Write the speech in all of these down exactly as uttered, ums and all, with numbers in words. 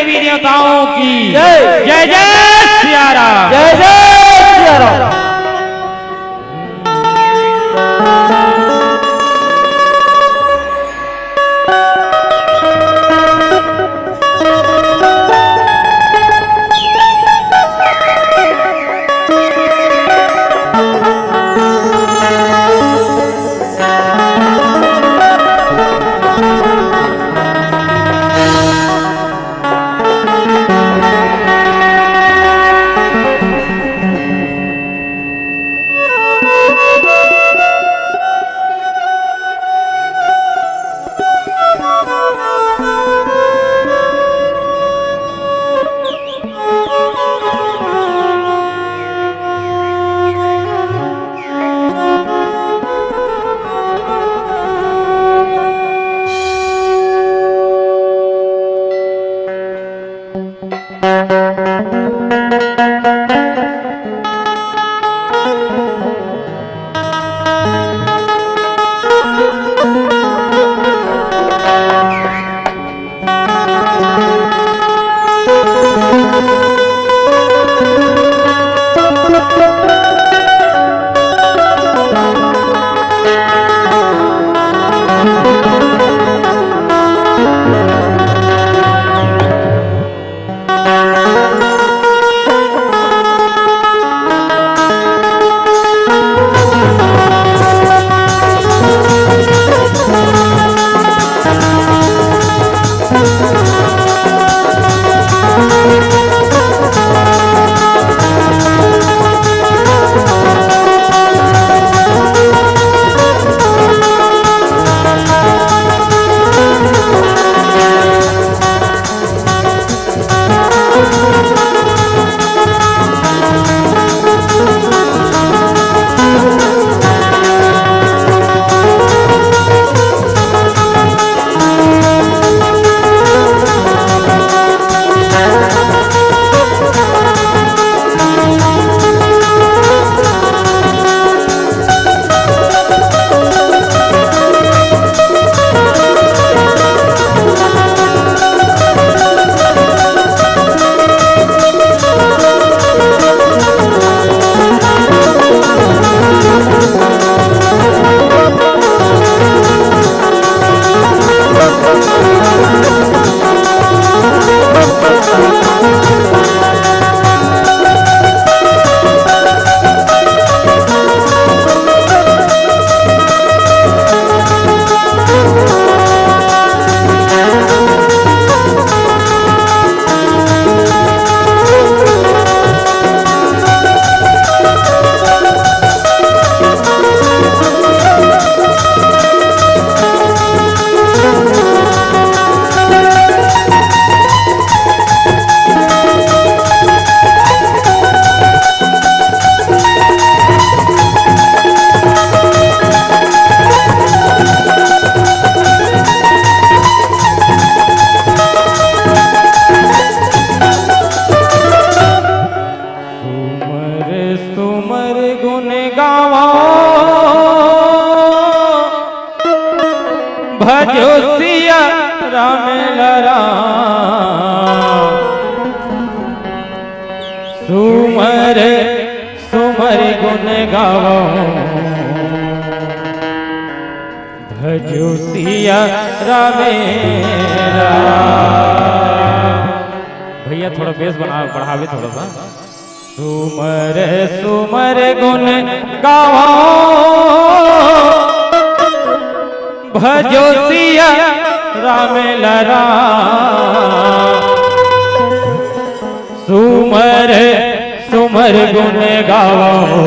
देवी देवताओं की जय। जय जय सिया राम। जय जय सिया राम। सुमर सुमर गुन गावो, भजो सिया राम लला। सुमर सुमर गुन गावो, भजो सिया राम लला। भैया थोड़ा बेस बना, बढ़ावे थोड़ा सा। सुमर सुमर गुन गावो, भजो सिया राम लला। सुमर सुमर गुन गावो,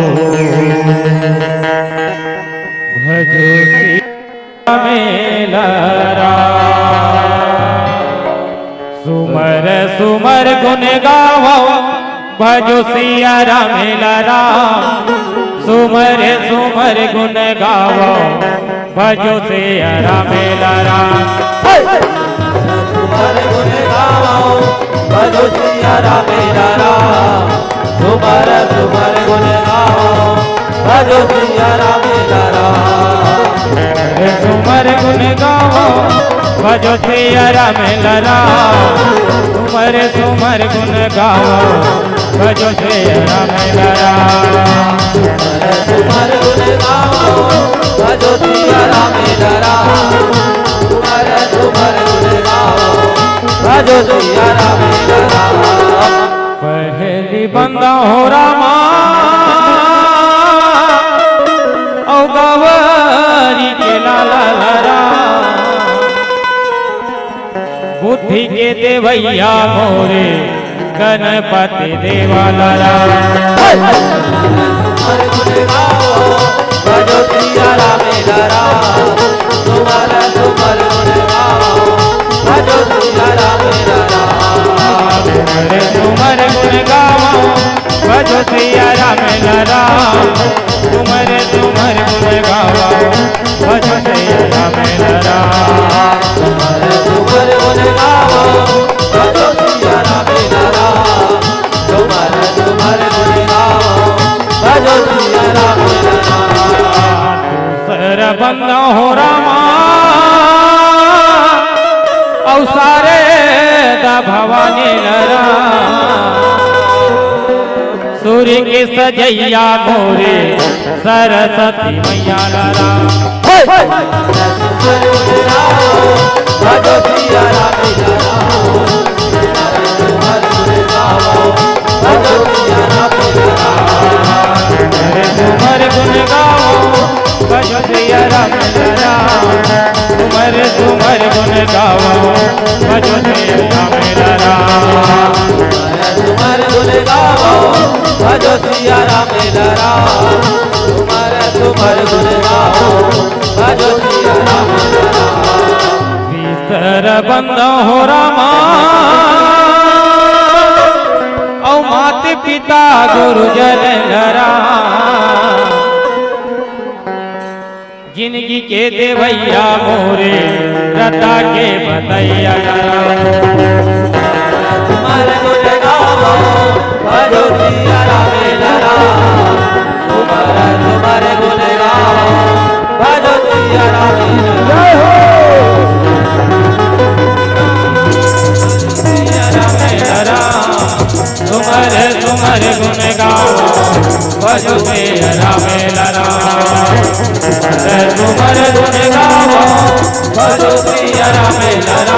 भजो सिया राम लला। सुमर सुमर गुन गावो, भजो सिया राम लला। सुमर सुमर गुन गावो, भजो सिया राम लला। सुमर गुन गावो, भजो सिया राम लला। सुमर सुमर गुन गावो, भजो सिया राम लला। सुमर सुमर गुण गावो, भजो सिया राम लला। सुमर सुमर गुण गावो, भजो सिया राम लला। सुमर सुमर गुण गावो, भजो सिया राम लला। सुमर सुमर गुण गावो, भजो सिया राम लला। पहली बंदा हो रामा, अउ गवारी के लाला लला। बुद्धि के देवैया मोरे गणपति देवा लला। भजो सिया राम लला। सुमर सुमर गुण गावो, भजो सिया राम लला। सुमर सुमर गुण गावो, भजो सिया राम लला। सुमर सुमर गुण गावो, भजो सिया राम लला। सुमर सुमर गुण गावो, भजो सिया राम लला। सुमर सुमर गुण गावो, भजो सिया राम लला। दूसर बंदा हो रामा, अउ सारे दा भवानी लला। सूर्य के सजैया मोरे सरस्वती मैया लला। भजो सिया राम लला। सुमर गुण गावो, भजो सिया राम लला। सुमर सुमर गुण गावो, भजो सिया राम लला। सुमर सुमर गुण गावो, भजो सिया राम लला। सुमर सुमर गुण गावो, भजो सिया राम लला। तीसर बंदा हो रामा, अउ मात पिता गुरुजन लला। जिनगी के देवैया मोरे, रता के बतैया लला। सुमर गुण गावो, भजो सिया राम लला। सुमर सुमर गुण गावो, भजो सिया राम लला। सिया राम लला। सुमर सुमर गुण गावो, भजो सिया राम लला। सुमर सुमर गुण गावो, भजो सिया राम लला।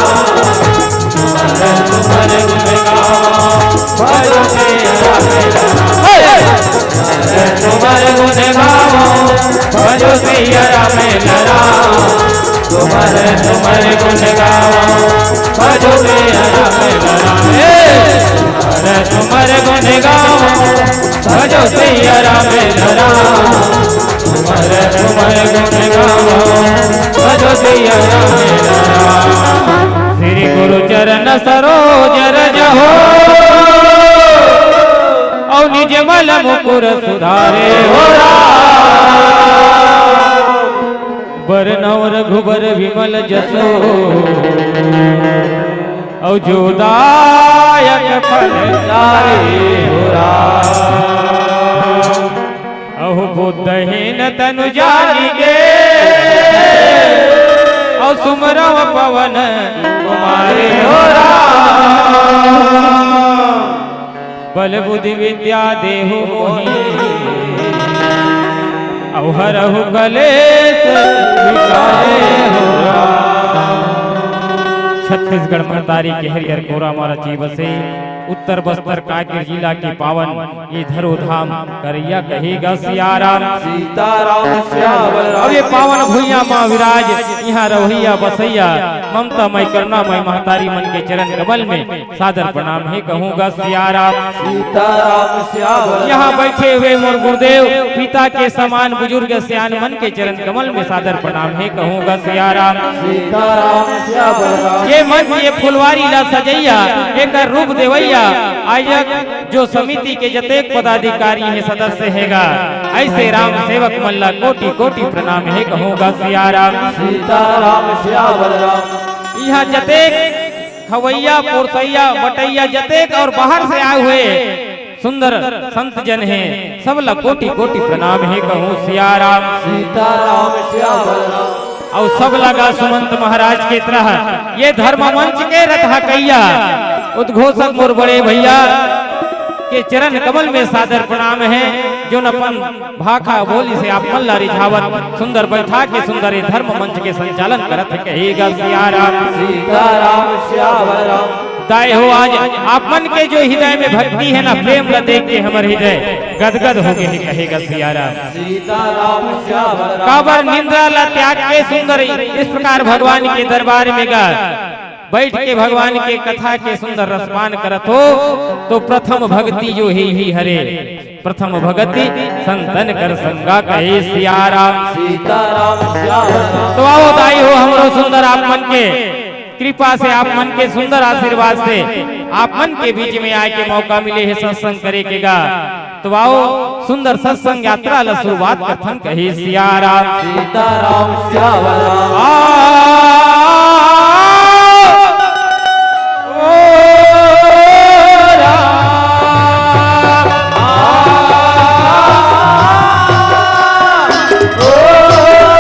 सुमर सुमर गुण गावो, भजो सिया राम लला। सुमर गुण गावो, भजो सिया राम लला। सुमर सुमर गुण गावो, भजो सिया राम लला। सुमर सुमर गुण गावो, भजो सिया राम लला। सुमर सुमर गुण गावो, भजो सिया राम लला। श्री गुरु चरण सरोज रज हो, अउ निज मल मुकुर सुधारे हो राम। बरनउँ रघुबर विमल जसु, अउ जो दायक फल चारि हो राम। अहो बुद्धहीन तनु जानिके, अउ सुमरउँ पवन कुमारि हो राम। बल बुद्धि विद्या देहु मोहि, अउ हरहु कलेस विकारे हो राम। छत्तीसगढ़ महतारी के हरियर कोरा म रचि बसे उत्तर बस्तर कांकेर जिला के पावन ये धरोधाम करैया कहे गा सियाराम। सीताराम सियावर राम। अब ये पावन भुइयां म विराज इहां रहइया बसइया ममता मय करुणा मय महतारी मन के चरण कमल में सादर प्रणाम हे कहूँ गा सियाराम। सीताराम सियावर। यहाँ बैठे हुए मोर गुरुदेव, पिता के समान बुजुर्ग सियान मन के चरण कमल में सादर प्रणाम हे कहूँ गा सियाराम। सीताराम सियावर राम। ये मंच, ये फुलवारी ला सजइया, एकर रूप देवइया, आयोजक जो समिति के जतेक पदाधिकारी हे, सदस्य हे गा, ऐसे राम सेवक मन ला कोटि कोटि प्रणाम हे कहूँ गा सियाराम। सीताराम सियावर राम। यहाँ जतेक खवैया, पोरसैया, बटैया जतेक और बाहर से आए हुए सुंदर संत जन हे, सब ला कोटि कोटि प्रणाम हे कहूँ सियाराम। सीताराम सियावर राम। अउ सब लगा सुमंत महाराज के तरह ये धर्म मंच के रथाकैया उद्घोषक मोर बड़े भैया के चरण कमल में सादर प्रणाम हे, जोन अपन भाखा बोली से आप मन ला रिझावत सुंदर बैठा के सुंदर ये धर्म मंच के संचालन करत हे। कहे गा सिया राम। सीताराम श्याम राम। दाई हो, आज आप मन के जो हृदय में भक्ति हे ना, प्रेम ला देख के हमर हृदय गदगद हो गे हे। कहे गा सिया राम। सीताराम श्याम राम। काबर निंद्रा ला त्याग के सुंदर इस प्रकार भगवान के दरबार में गा बैठ के भगवान के कथा के सुंदर रसपान करत हो, तो प्रथम भक्ति जो हे ही हरे, प्रथम भक्ति संतन कर संगा। कहे सिया राम। सीताराम श्याम राम। तो आओ दाई हो, हमरो सुंदर आप मन के कृपा से, आप मन के सुंदर आशीर्वाद से आप मन के बीच में आए के मौका मिले हे सत्संग करे के गा। तो आओ सुंदर सत्संग यात्रा ला शुरुआत करथन। कहे सिया राम। सीताराम श्याम राम। आ, ओ राम, आ, ओ राम।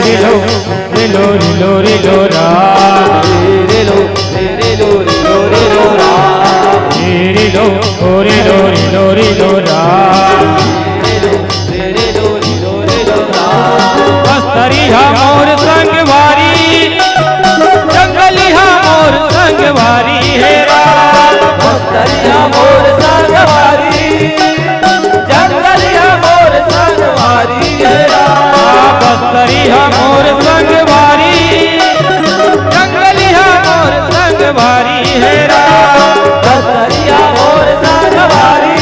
रे लो, रे लो, रे लो, रे लो रा। रे लो, रे लो, रे लो, रे लो रा। रे लो, ओ रे लो, रे लो, रे लो रा। रे लो, रे लो, रे लो, रे लो रा। बस्तरी हा मोर संगवारी, जंगली हा मोर संगवारी हे राम। बस्तरी हा मोर संगवारी, जंगलिया मोर संगवारी हे राम। बस्तरिया मोर संगवारी, जंगलिया मोर संगवारी हे राम। बस्तरिया मोर संगवारी,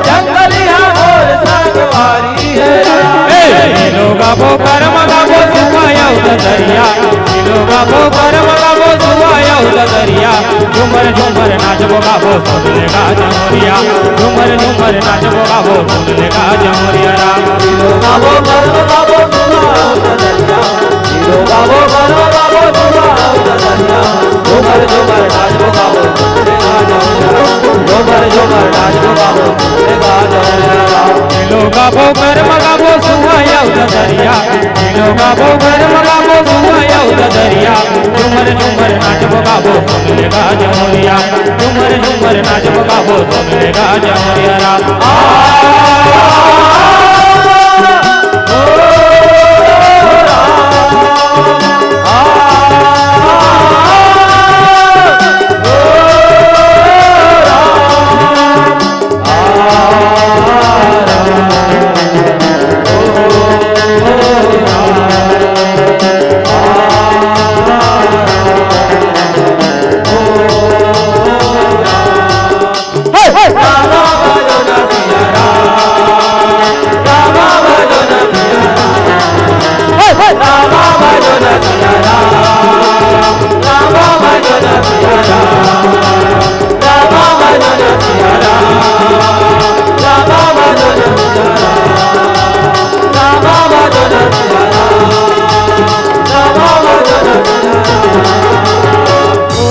जंगलिया मोर संगवारी हे राम। ए, नीलो गाबो करम गाबो सुहायो ददरिया, नीलो गाबो करम गाबो सुहायो ददरिया। झूमर झूमर नाचबो गाबो सुन ले गा जमुरिया। झूमर झूमर नाचबो गाबो सुन ले गा जमुरिया राम। लो गाबो करम गाबो सुहायो ददरिया। लो गाबो करम गाबो सुहायो ददरिया। झूमर झूमर नाचबो गाबो सुन ले गा जमुरिया राम। झूमर झूमर नाचबो गाबो सुन ले गा जमुरिया राम। लो गाबो करम गाबो सुहायो ददरिया। लो गाबो करम गाबो सुहायो ददरिया। झूमर झूमर नाचबो गाबो सुन ले गा जमुरिया। झूमर झूमर नाचबो गाबो सुन ले गा जमुरिया राम। आ, ओ राम, आ, ओ राम।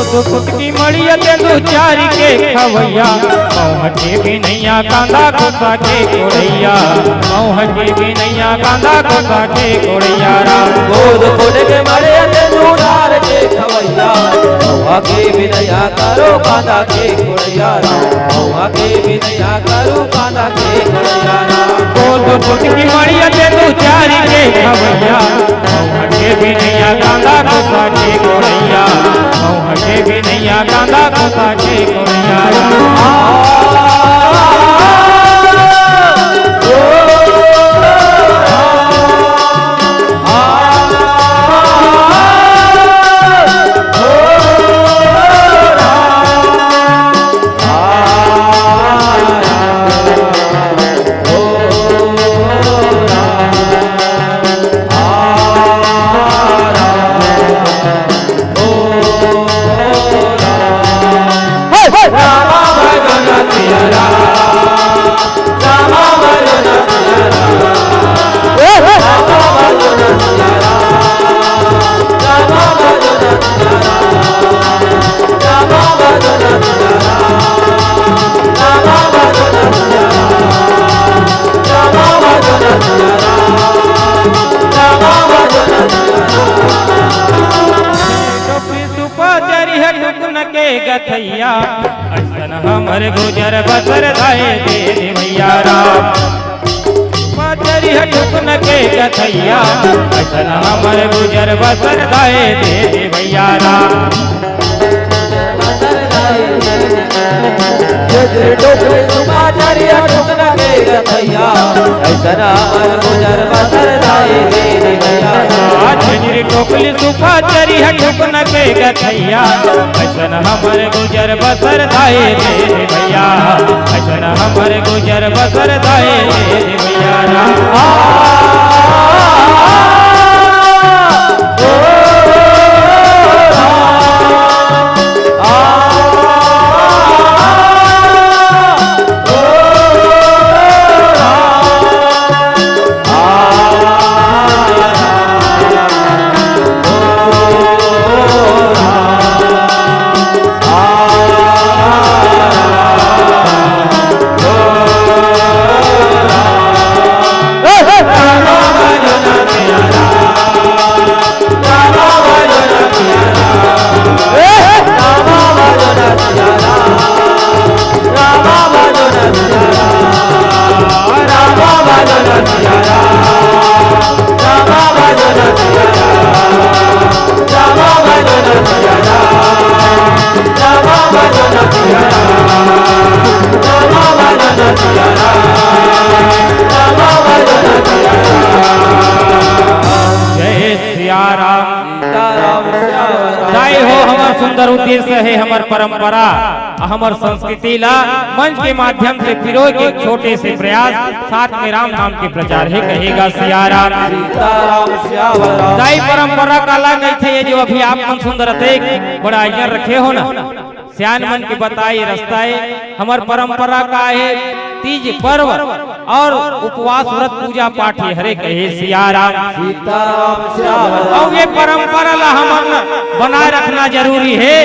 खुद खुद की मड़िया ते दू चारी के खवैया, मौह के भी नैया कांदा खोसा के कोड़ैया, मौह के भी नैया कांदा खोसा के कोड़ैया राम। गोद गोद के मड़े ते नूनार के खवैया, मौहा के बिनैया करो कांदा के कोड़ैया राम, मौहा के बिनैया करो कांदा के कोड़ैया राम। गोद गोद की मड़िया ते दू चारी के खवैया, मौहा के बिनैया कांदा खोसा के कोड़ैया, मौहा के बिनैया कांदा खोसा के कोरिया। टोकरी सुपा चरिहा टुकन के गथैया, अइसन हमर गुजर बसर दाए दे दे भैया राम। सुपा चरिहा टुकन के गथैया, अइसन हमर गुजर बसर दाए दे दे भैया राम। टोकरी सुपा चरिहा टुकन के गथैया, अइसन हमर गुजर बसर दाए दे दे भैया राम। आ, झिझरी टोकली सुपा चरिहा टुकन के गथैया, अइसन हमर गुजर बसर दाए दे दे भैया, अइसन हमर गुजर बसर दाए दे दे भैया राम। आ, ओ, आ, आ, ओ, जय सिया राम। दाई हो, हमर सुंदर उद्देश्य हे, हमर परंपरा, हमर संस्कृति ला मंच के माध्यम से पिरोय के एक छोटे से प्रयास, साथ में राम नाम के प्रचार हे, कहेगा सिया राम। सीताराम श्याम राम। दाई, परंपरा काला कहिथे, ये जो अभी आप मन सुंदर अतेक बड़ा आयोजन रखे हो ना, सियान मन के बताए रस्ता हे, हमर परंपरा का हे, तीज पर्व और उपवास, व्रत, पूजा पाठ ये हरे, कहे सिया राम। सीताराम श्याम राम। और ये परंपरा ला हमन बनाए रखना जरूरी हे,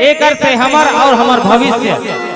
एकर से हमर और हमर भविष्य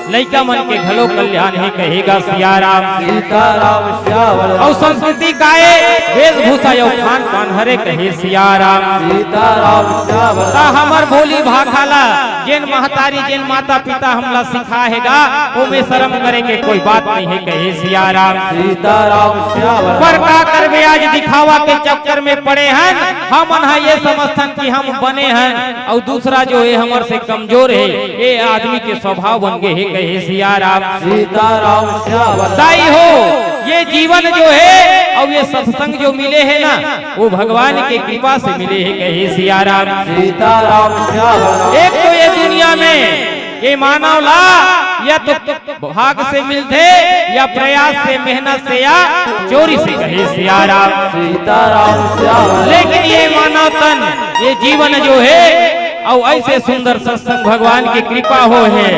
लइका मन के घलो कल्याण हे, कहेगा सिया राम। सीताराम श्याम राम। और संस्कृति का ये वेशभूषा अउ खान पान हरे, कहे सिया राम। सीताराम श्याम राम। त हमर बोली भाखा ला जेन महतारी, जेन माता पिता हमला सिखाए हे गा, ओमे शरम करे के कोई बात नहीं हे, कहे सिया राम। सीताराम श्याम राम। पर का करबे, आज दिखावा के चक्कर में पड़े हन, हमन ह ये समझथन कि हम बने हन, अउ दूसरा जो हे हमर से कमजोर हे, ये आदमी के स्वभाव बन गे हे, कहे सिया राम। सीताराम श्याम राम। दाई हो, ये जीवन जो हे अउ ये सत्संग जो मिले हे ना, वो भगवान के कृपा से मिले हे, कहे सिया राम। सीताराम श्याम राम। एक तो ये दुनिया में ये मानव ला या तो भाग से मिलथे, या प्रयास से, मेहनत से, या चोरी से, कहे सिया राम। सीताराम श्याम राम। लेकिन ये मानव तन, ये जीवन जो हे, अउ ऐसे सुंदर सत्संग भगवान की कृपा हो हे,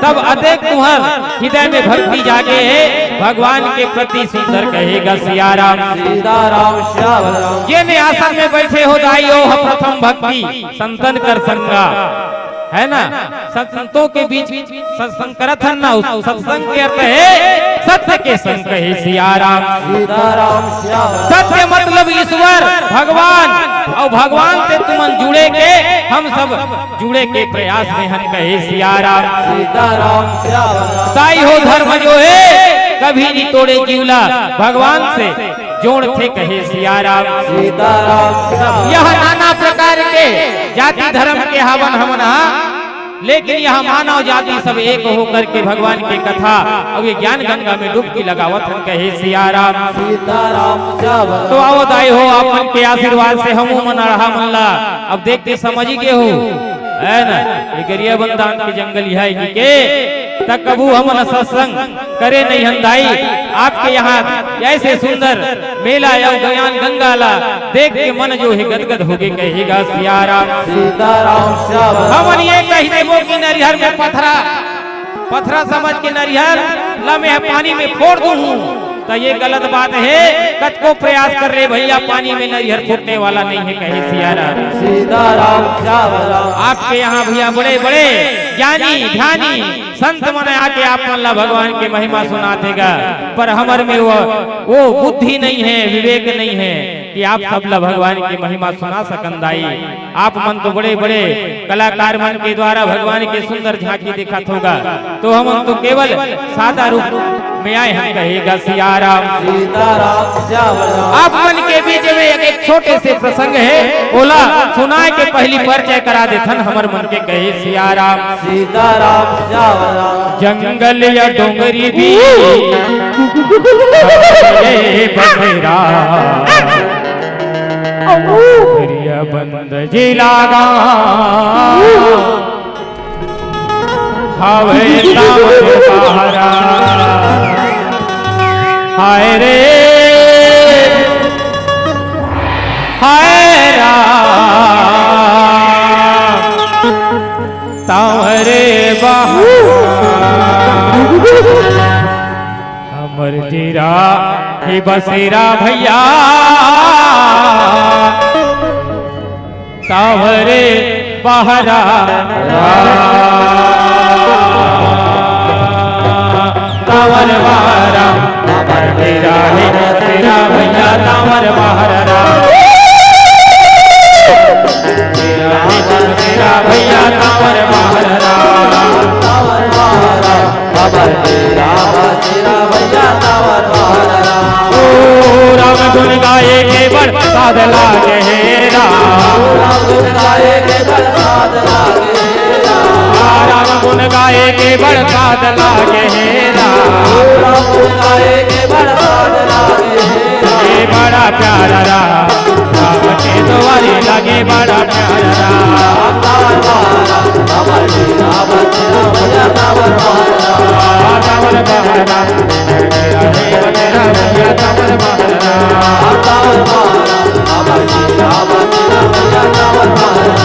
तब अतेक तुहर हृदय में भक्ति जागे हे, भगवान के प्रति सुंदर कहेगा सिया राम। सीताराम श्याम राम। जेने आसन में बैठे हो दाई, ओ ह प्रथम भक्ति संतन कर संगा, है ना? संतों के बीच सत्संग करत हन ना, उस सत्संग के अर्थ हे सत्य के संग, कहे सिया राम। सीताराम श्याम। सत्य मतलब ईश्वर भगवान, अउ भगवान से तुमन जुड़े के हम सब जुड़े के प्रयास में हन, कहे सिया राम। सीताराम श्याम। दाई हो, धर्म जो हे कभी नहीं तोड़े जीवला, भगवान से जोड़थे, कहे सिया राम। सीताराम श्याम। यह नाना प्रकार के जाति धर्म के हावन हमन हा लेकिन यह मानव जाति सब एक होकर के भगवान के कथा अउ ये ज्ञान गंगा में डुबकी लगावत हन, कहे सिया राम। सीताराम श्याम राम। तो आओ दाई हो, आप मन के आशीर्वाद से हमू मन अड़हा मन ला अब देख के समझ ही गे हो, है ना? ये गरियाबंद धाम के जंगल इहा हे के, त कभू हमन सत्संग करे नहीं हन दाई। आपके यहाँ ऐसे सुंदर मेला अउ ज्ञान गंगा ला देख के मन जो हे गदगद होगे, कहे गा सिया राम। सीताराम श्याम राम। हमन ये कहि देबो कि नरिहर में पथरा, पथरा समझ के नरिहर ला मैं पानी में फोड़ दूहूं, त ये गलत बात हे। कतको प्रयास कर ले भैया, पानी में नरिहर फूटने वाला नहीं हे, कहे सिया राम। सीताराम श्याम राम। आपके यहाँ भैया बड़े बड़े ज्ञानी ध्यानी संत मन आके आप मन ला भगवान के महिमा सुनाथे गा, पर हमर में वो, वो बुद्धि नहीं हे, विवेक नहीं हे कि आप सब ला भगवान के महिमा सुना सकन दाई। आप मन तो बड़े बड़े कलाकार मन के द्वारा भगवान के सुंदर झांकी दिखात होगा, तो हमन तो केवल सादा रूप में आए हन, कहे गा सिया राम। सीताराम श्याम राम। आप मन के बीच में एक, एक छोटे से प्रसंग हे, ओला सुनाए के पहली परिचय करा देथन हमर मन के, कहे सिया राम। सीताराम श्याम राम। जंगल या डोंगरी भी बसेरा, गरियाबंद जिला गाँव। हावय तावय बहरा। हाय रे, हाय राम, तावय रे बहरा। हमर डेरा हे बसेरा भैया, तावरे बहरा। तावर बहरा, हमर डेरा हे बसेरा भैया, तावर बहरा। डेरा हे बसेरा भैया, तावर बहरा। तावर बहरा। हमर डेरा बसेरा भैया, तावर बहरा। ओ राम गुन गाए के बड़ साध लागे हे राम। ओ राम गुन गाए के बड़ साध लागे हे राम। आ राम गुन गाए के बड़ साध लागे हे राम। ओ राम गुन गाए के बड़ साध लागे हे राम। ए बड़ा प्यारा राम, राम के दुआरी लागे बड़ा प्यारा राम। तावर बहरा, हमर डेरा बसेरा भैया, तावर बहरा। तावर बहरा, हमर डेरा हे बसेरा भैया, तावर बहरा। तावर बहरा, हमर डेरा बसेरा भैया, तावर बहरा।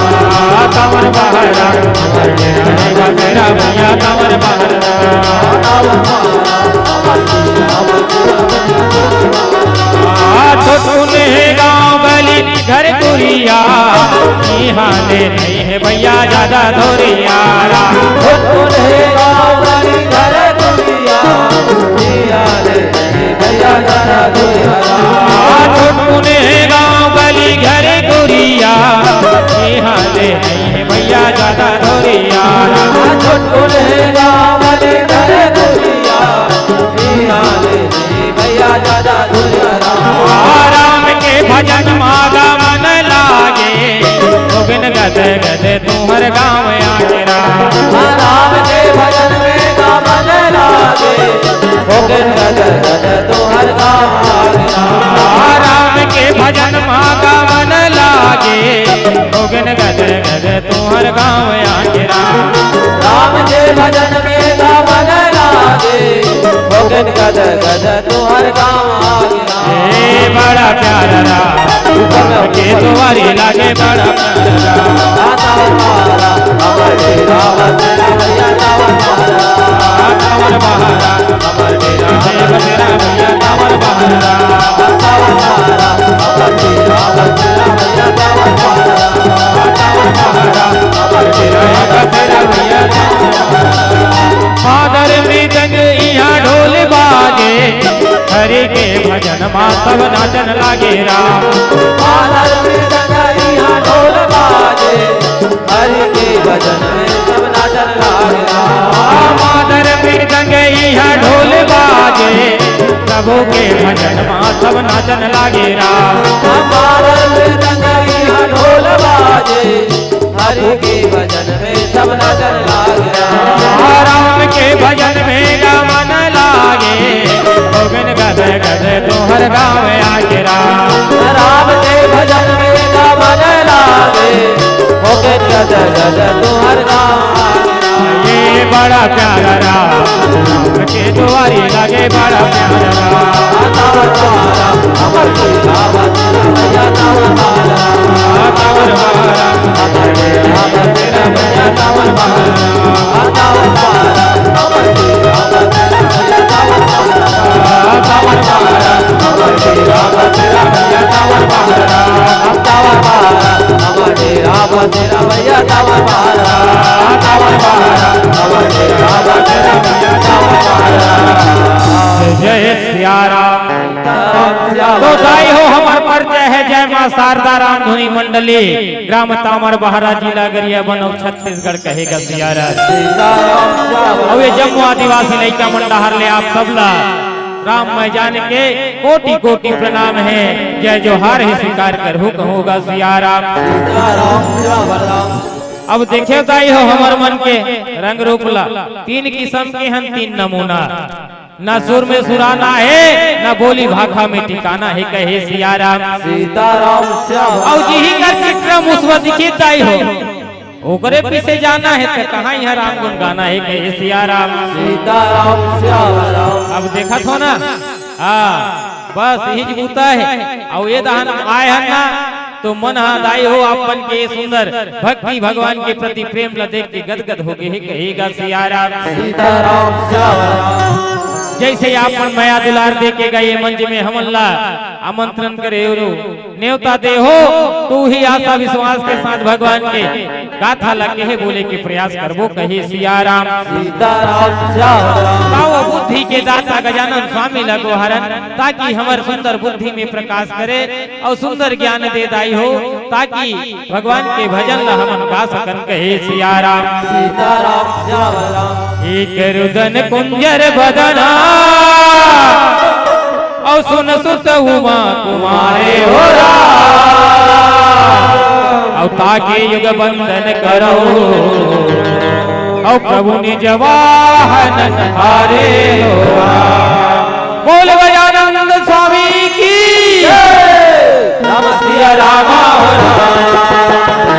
तावर बहरा, हमर डेरा हे बसेरा भैया, तावर बहरा। तावर बहरा, हमर डेरा बसेरा भैया, तावर बहरा। आ, छोटकुन हे गाँव गली घर कुरिया, इहाँ ले नहीं हे भैया जादा धोरिया। छोटकुन हे गाँव गली घर कुरिया, इहाँ ले नहीं भैया जादा धोरिया। आ, छोटकुन हे गाँव गली घर कुरिया, इहाँ ले नहीं हे भैया जादा धोरिया। छोटकुन हे गाँव गली घर कुरिया, इहाँ ले नहीं भैया जादा धोरिया। आ राम के भजन मा गा मन लागे, होगेन गद गद तुँहर गाँव आके राम। राम के भजन में गा मन लागे, होगेन गद गद तुँहर गाँव आके राम। राम के भजन मा गा मन लागे, होगेन गद गद तुँहर गाँव आके राम। राम के भजन में गा मन लागे, होगेन गद गद तुँहर गाँव आके राम। ए बड़ा प्यारा राम, के दुआरी लागे बड़ा प्यारा राम। तावर बहरा, हमर डेरा बसेरा भैया, तावर बहरा। तावर बहरा, हमर डेरा हे बसेरा भैया, तावर बहरा। तावर बहरा, हमर डेरा बसेरा भैया, तावर बहरा। तावर बहरा, हमर डेरा हे बसेरा भैया, तावर बहरा। मादर मृदंग इहाँ ढोल बाजे, हरि के भजन मा सब नाचन लागे राम। मादर मृदंग इहाँ ढोल बाजे, हरि के भजन में सब नाचन लागे राम। मादर मृदंग इहाँ ढोल बाजे, प्रभु के भजन मा सब नाचन लागे राम। मादर मृदंग इहाँ ढोल बाजे, हरि के भजन में सब नजर लागे। राम के भजन में गमन लागे, गोविंद गद गद तोहर गाँव आके राम। राम के भजन में गमन लागे, गोविंद गद गद तोहर गाँव आके राम। ये बड़ा प्यारा राम, राम के दुआरी लगे बड़ा प्यारा राम। तावर बारा, अमर की रावत, भैया तावर बारा। तावर बारा, अमर की रावत, भैया तावर बारा। तावर बारा, अमर की रावत, भैया तावर बारा। तावर बारा, अमर की रावत, भैया तावर बारा। तावर बारा, अमर की रावत, भैया तावर बारा। तावर बारा, अमर की रावत, भैया तावर बारा। जय सिया राम। तो दाई हो, हमर परिचय हे जय माँ शारदा रामधुनी मंडली, ग्राम तामर बहरा, जिला गरियाबंद, अउ छत्तीसीगढ़ कहे गा सिया राम। अउ ये जम्मो आदिवासी लइका मन डहर ले आप सबला राम मैं जान के कोटि कोटि प्रणाम हे, जय जोहार हे स्वीकार करहू कहूँ गा सिया राम। अब देखे दाई हो हमर मन के रंग रूप ला, तीन किसम के हन, तीन नमूना। ना सुर में सुराना हे, ना बोली भाखा में ठिकाना हे, कहे सिया राम। सीताराम श्याम। अउ जिही कर चित्रा मुसवा दिखी दाई हो, ओकरे पीछे जाना हे त कहाँ इहाँ राम गुन गाना हे, कहे सिया राम। सीताराम श्याम राम। अब देखत हो ना, हाँ, बस इही बूता हे। अउ ये दहन आए हन ना, तो मन हा दाई हो आप मन के सुंदर भक्ति भगवान के प्रति प्रेम ला देख के गदगद हो गे हे, कहे गा सिया राम। सीताराम श्याम राम। जैसे आप मन मया दुलार दे के गा ये मंच में हमन ला आमंत्रण करे हो, नेवता दे हो, तो उही आशा विश्वास के साथ भगवान के गाथा ला कहे बोले के प्रयास करबो, कहे सिया राम। सीताराम श्याम राम। तावो बुद्धि के दाता गजानन स्वामी ला गोहरन, ताकि हमर सुंदर बुद्धि में प्रकाश करे अउ सुंदर ज्ञान दे दाई हो, ताकि भगवान के भजन ला हमन गा सकन, कहे सिया राम। सीताराम श्याम राम। एक रुदन कुंजर बदना, अउ सुन सुत उमा कुमारे हो राम। अउ ताके युग बंदन करहु, अउ प्रभु निज वाहन हारे हो राम। बोल गजानंद स्वामी की। जय। राम सिया राम हो राम।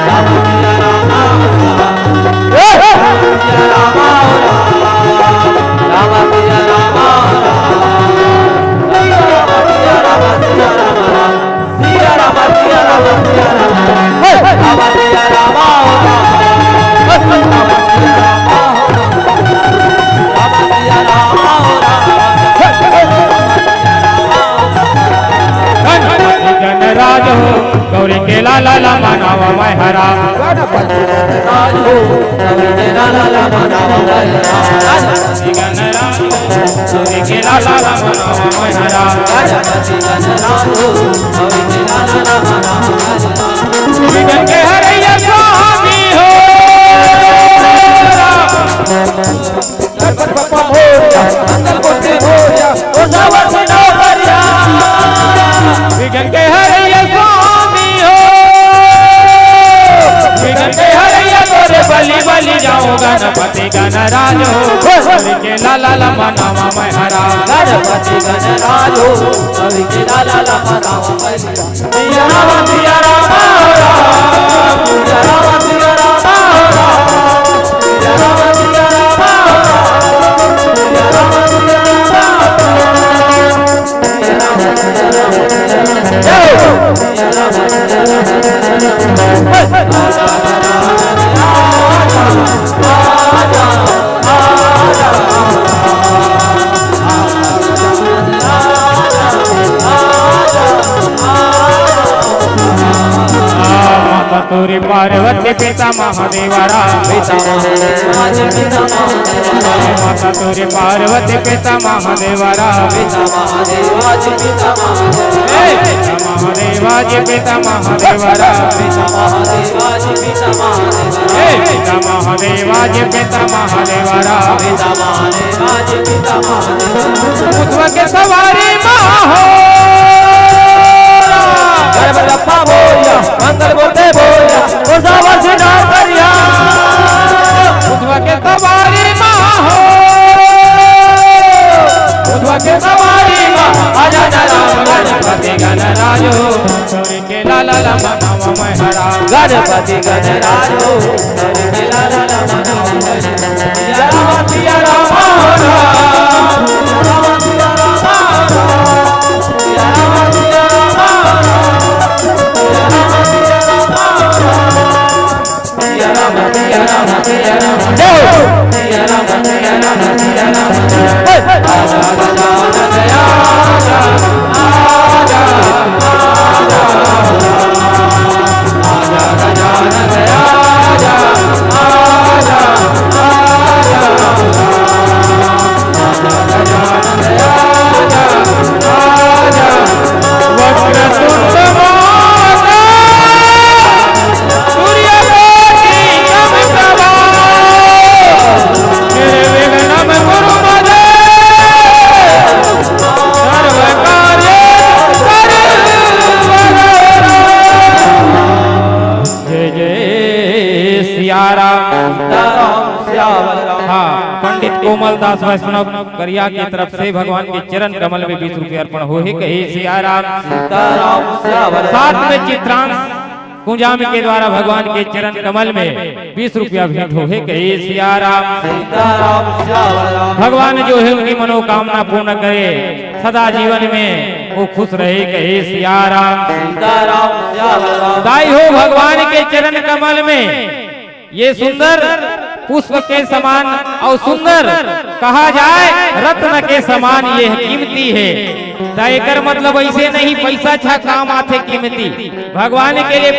राम सिया राम हो राम। ए! राम सिया राम हो राम। राम सिया राम हो राम। सिया राम, सिया राम, सिया राम। सिया राम, सिया राम, सिया राम। हे! राम सिया राम हो राम। राम सिया राम हो राम। राम सिया राम हो राम। गणपति गणराज हो, गौरी के लाला ला मनावा मैं हरा। गणपति गणराज हो, गौरी के लाला ला मनावा मैं हरा। गणपति गणराज हो, गौरी के लाला ला मनावा मैं हरा। गणपति गणराज हो, गौरी के लाला ला मनावा मैं हरा। विघ्न के हरैया स्वामी हो। गणपति बप्पा मोरया, मंगल मूर्ति मोरया, ओ नव नवरिया। विघ्न के हरैया स्वामी हो, विघ्न के हरैया तोरे बलि बलि जाऊं गणपति गणराज हो। हरि के लाला ला मनावा मैं हरा। गणपति गणराज हो, हरि के लाला ला मनावा मैं हरा। सिया राम, सिया राम, राम, सिया राम, सिया राम, राम, सिया राम, सिया राम, राम, सिया राम, सिया राम, राम, सिया राम, सिया राम, जय हो। माता तोरी पार्वती पिता महादेवा राम। पिता महादेवा जी, पिता महादेवा राम। माता तोरी पार्वती पिता महादेवा राम। पिता महादेवा जी, पिता महादेवा राम। ए, पिता महादेवा जी, पिता महादेवा राम। पिता महादेवा जी, पिता महादेवा राम। ए, पिता महादेवा जी, पिता महादेवा राम। पिता महादेवा जी, पिता महादेवा राम। ऊँटवा के सवारी मा हो राम। अरे बरगप्पा बोलिया, मंगल मूर्ति बोलिया, ओ सावर सिंह नाम करिया। उठवा के सवारी माँ हो, उठवा के सवारी माँ, आजा ना राम गणपति गणराजो। के लाला ला मनावा मैं हरा। गणपति गणराजो, के लाला ला मनावा मैं हरा। सिया राम, सिया राम, राम, राम, सिया राम, राम, राम, सिया राम, सिया राम, राम, सिया राम, सिया राम, राम, सिया राम, सिया राम, सिया राम। जय हो। सिया राम, सिया राम, सिया राम, सिया राम। वक्रतुंड महाकाय सूर्यकोटि समप्रभा निर्विघ्नं कुरु मे देव सर्वकार्येषु सर्वदा। जय जय सिया राम। सीताराम सियावर राम। हाँ, पंडित कोमल दास वैष्णव गरिया के तरफ से भगवान के चरण कमल में बीस रुपये अर्पण होहे। कहे सिया राम। सीताराम सियावर राम। साथ में चित्रांश कुंजाम के द्वारा भगवान के चरण कमल में बीस रुपया भेंट होहे। कहे सिया राम। सीताराम सियावर राम। भगवान जो है उनकी मनोकामना पूर्ण करे, सदा जीवन में वो खुश रहे। कहे सिया राम। सीताराम सियावर राम। दाई हो, भगवान के चरण कमल में ये सुंदर पुष्प के समान और सुंदर कहा जाए, रत्न के समान ये कीमती है। त एकर मतलब ऐसे नहीं पैसा छा काम आथे कीमती, भगवान के लिए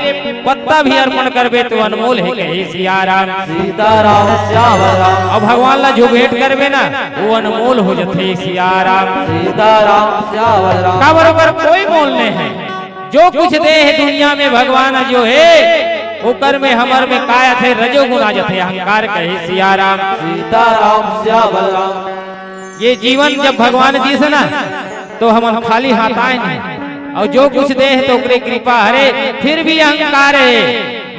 पत्ता भी अर्पण करबे तो अनमोल है। कहे सिया राम। सीताराम सियावर राम। अब भगवान ला जो भेंट करबे ना, वो अनमोल हो जथे सिया राम। सीताराम सियावर राम। काबर ओकर कोई मोल नहीं है। जो कुछ दे हे दुनिया में भगवान जो हे, ओकर में हमर में काय आथे, रजोगुण आ जाथे, अहंकार। कहे सिया राम। सीताराम सियावर राम। ये जीवन जब भगवान दिस ना, तो हमन खाली हाथ आए नहीं, और जो कुछ दे हे तो ओकरे कृपा हरे, फिर भी अहंकार हे।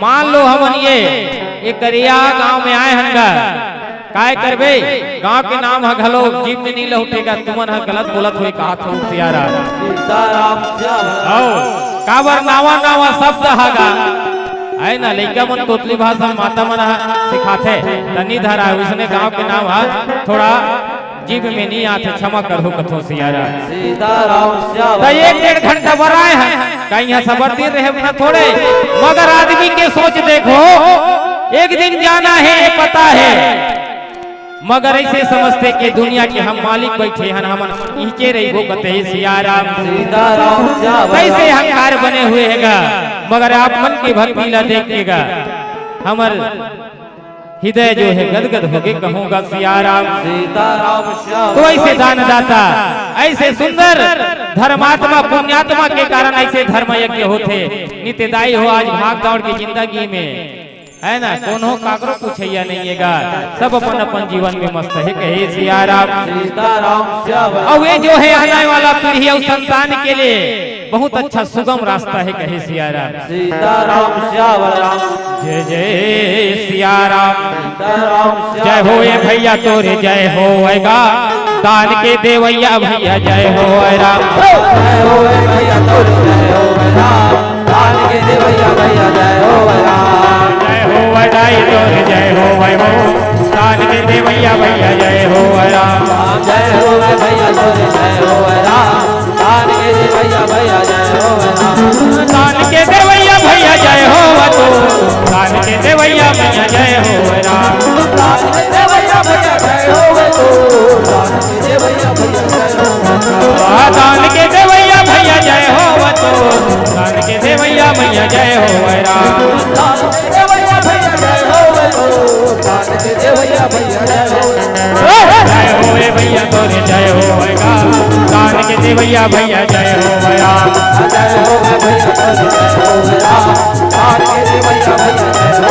मान लो हमन ये, ये करिया गांव में आए हन गा, काय करबे? गांव के नाम ह घलो जीभ में नी लहुटेगा, तुमन ह गलत बोलत होई कहात हो सिया राम। सीताराम सियावर। हौ, काबर नावा नावा शब्द ह गा, है ना? लइका मन तोतली भाषा माता मन ह सिखाथे, त नी धरा, उसने गांव के नाम ह थोड़ा जीभ में नी आथे, क्षमा करहु कथो सिया राम। सीताराम सियावर। त एक डेढ़ घंटा बर आए हैं, का इहाँ सबर दिन रहे अपना थोड़े, मगर आदमी के सोच देखो, एक दिन जाना है, ये पता है, मगर ऐसे समझते कि दुनिया के हम मालिक बैठे हन, हमन इहिके रहिबो कथे सिया राम। सीताराम सियावर। कैसे अहंकार बने हुए है गा, मगर आप मन की भक्ति ला देख के गा, हमर हृदय जो है गदगद होके कहूँगा सिया राम। सीताराम सियावर। तो ऐसे दानदाता, ऐसे सुंदर धर्मात्मा, पुण्यात्मा के कारण ऐसे धर्म यज्ञ होथे। नित्यदाई हो आज भाग दौड़ की जिंदगी में, है ना, कोनो काकरो पूछैया नहीं है गा, सब अपन अपन जीवन में मस्त है। कहे सिया राम। सीताराम सियावर। और वे जो है आने वाला पीढ़ी और संतान के लिए बहुत अच्छा सुगम रास्ता है। कहे सिया राम। सीताराम सियावर राम। जय जय सिया राम। सीताराम सियावर। जय हो ए भैया तोरे जय होवै गा, दान के देवैया भैया जय होवै राम। जय हो ए भैया तोरे जय होवै राम। दान के देवैया भैया जय होवै राम। जय होवै दाई तोरे जय होवै हो, दान के देवैया भैया जय होवै राम। जय होवै भैया तोरे जय होवै राम। दान के देवैया भैया जय होवै राम। दान के देवैया भैया जय होवै तो, दान के देवैया भैया जय होवै राम। दान के देवैया भैया जय होवै तो, दान के देवैया भैया जय होवै राम। आ, दान के देवैया भैया जय होवै तो, दान के देवैया भैया जय होवै राम। दान के देवैया भैया जय होवै तो, दान के देवैया भैया जय होवै राम। जय होवै भैया तोरे जय होवै गा, दान के देवैया भैया जय होवै राम। जय होवै भैया तोरे जय होवै राम, दान के देवैया भैया जय होवै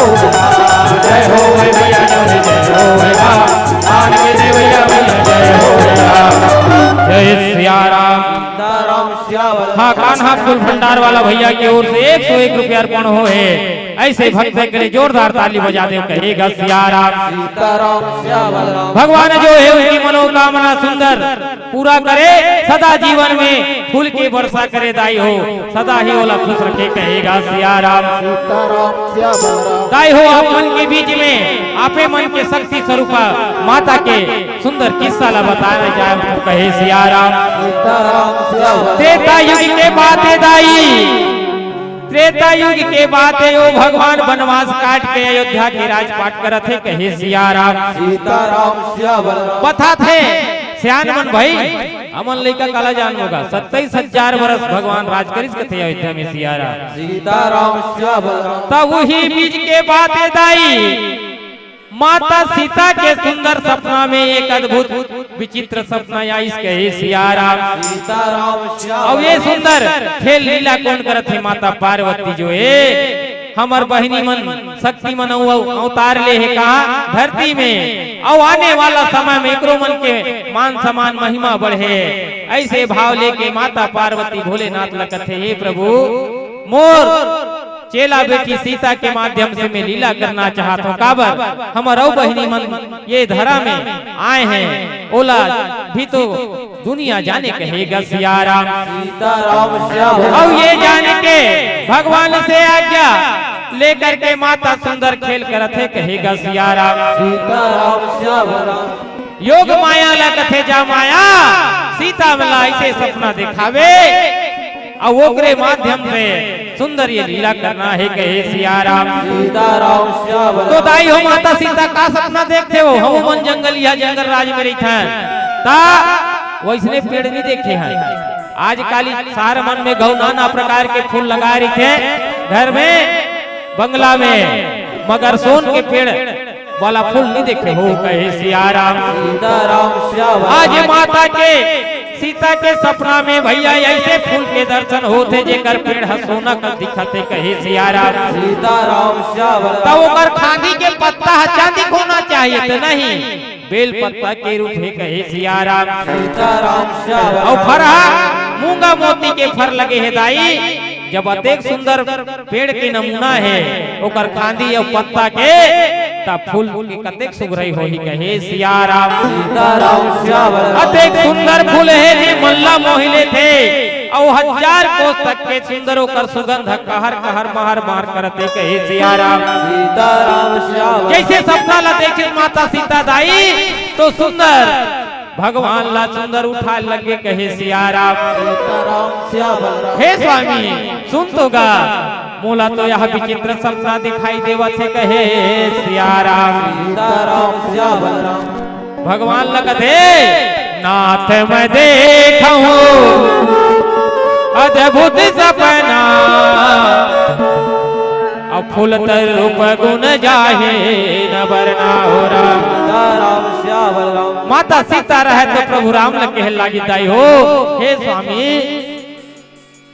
राम। जय होवै भैया तोरे जय होवै राम, दान के देवैया भैया जय होवै राम। जय सिया राम। सीताराम सियावर। हाँ, कान्हा फूल भंडार वाला भैया के ओर से एक सौ एक रुपया अर्पण हो हे। ऐसे भक्त के लिए जोरदार ताली बजा दे, कहेगा सिया राम। सीताराम श्याम राम। भगवान जो है उनकी मनोकामना सुंदर पूरा करे, सदा जीवन में फूल की वर्षा करे दाई हो, सदा ही ओला खुश रखे, कहेगा सिया राम। सीताराम श्याम राम। दाई हो, आप मन के बीच में आपे मन के शक्ति स्वरूपा माता के सुंदर किस्सा ला बताना चाहे तो कहे सिया राम। सीताराम श्याम राम। त्रेता युग के बात हे दाई, त्रेता युग के बात हे, ओ भगवान बनवास काट के अयोध्या के राजपाट करत हे, कहे सिया राम। सीताराम श्याम राम। बतात हे सियान मन भाई, हमन लइका काला जान होगा, सत्ताईस हजार बरस भगवान राज करिस कथे अयोध्या में सिया राम। सीताराम श्याम राम। तब वही बीच के बात हे दाई, माता सीता के सुंदर सपना में एक अद्भुत विचित्र सपना आइस, कहे सिया राम। सीताराम श्याम। अब ये सुंदर खेल लीला कोन करत हे? माता पार्वती जो हे, हमर बहिनी मन शक्ति मन अव-, अवतार ले हे कहाँ? धरती में। अउ आने वाला समय में एकरो मन के मान सम्मान महिमा बढ़े। ऐसे भाव लेके माता पार्वती भोलेनाथ ला कथे, हे प्रभु, मोर चेला बेटी सीता के माध्यम से मैं लीला करना चाहत हूँ। काबर हमर अउ बहिनी मन ये धरा में आए हैं, ओला भी तो दुनिया जाने, कहेगा सिया राम। सीताराम श्याम। अब ये जान के भगवान से आज्ञा लेकर के माता सुंदर खेल करत हे, कहेगा सिया राम। सीताराम श्याम राम। योग माया ला कथे जा माया, सीता मला ऐसे सपना दिखावे, अउ ओकरे माध्यम से सुंदर ये लीला करना हे, कहे सिया राम। सीताराम श्याम। तो दाई हो, माता सीता का सपना देखथे हो? हम मन जंगल या जंगल राज में रहिथन, ता वैसने पेड़ नहीं देखे हैं। आजकाल शहर मन में घलो नाना प्रकार के फूल लगाए रहिथे घर में, बंगला में, मगर सोन के पेड़ वाला फूल नहीं देखे हो, कहे सिया राम। सीताराम श्याम। आज माता के सीता के सपना में भैया ऐसे फूल के दर्शन होथे, जेकर पेड़ ह सोना का दिखथे, कहे सिया राम। सीताराम श्याम। तब ओकर खांदी के पत्ता ह चांदी के होना चाहिए, तो नहीं, बेल पत्ता के रूप हे, कहे सिया राम। सीताराम श्याम। अउ फर ह मूंगा मोती के फर लगे हे दाई। जब अतेक सुंदर पेड़ के नमूना हे, ओकर खांदी अउ पत्ता के, त फूल के कतेक सुघरई होही, कहे सिया राम। सीताराम श्याम। अतेक सुंदर फूल हे जे मन ला मोहि लेथे, अउ हजार कोस तक के सुंदर ओकर सुगंध कहर कहर महर महर करथे, कहे सिया राम। सीताराम श्याम। जैसे सपना ला देखे माता सीता दाई, तो सुंदर भगवान ला सुंदर उठाए लगे, कहे सिया राम। सीताराम श्याम राम। हे स्वामी, सुन तो गा, मोला तो यह विचित्र सपना दिखाई देवत हे, कहे सिया राम। सीताराम श्याम राम। भगवान ला कथे, नाथ मैं देखहूँ अद्भुत सपना, अब फूल तर रूप गुण जाहे न बरना हो राम। सीताराम श्याम राम। माता सीता रहे तो प्रभु राम ल कहे लागी दाई हो, हे स्वामी,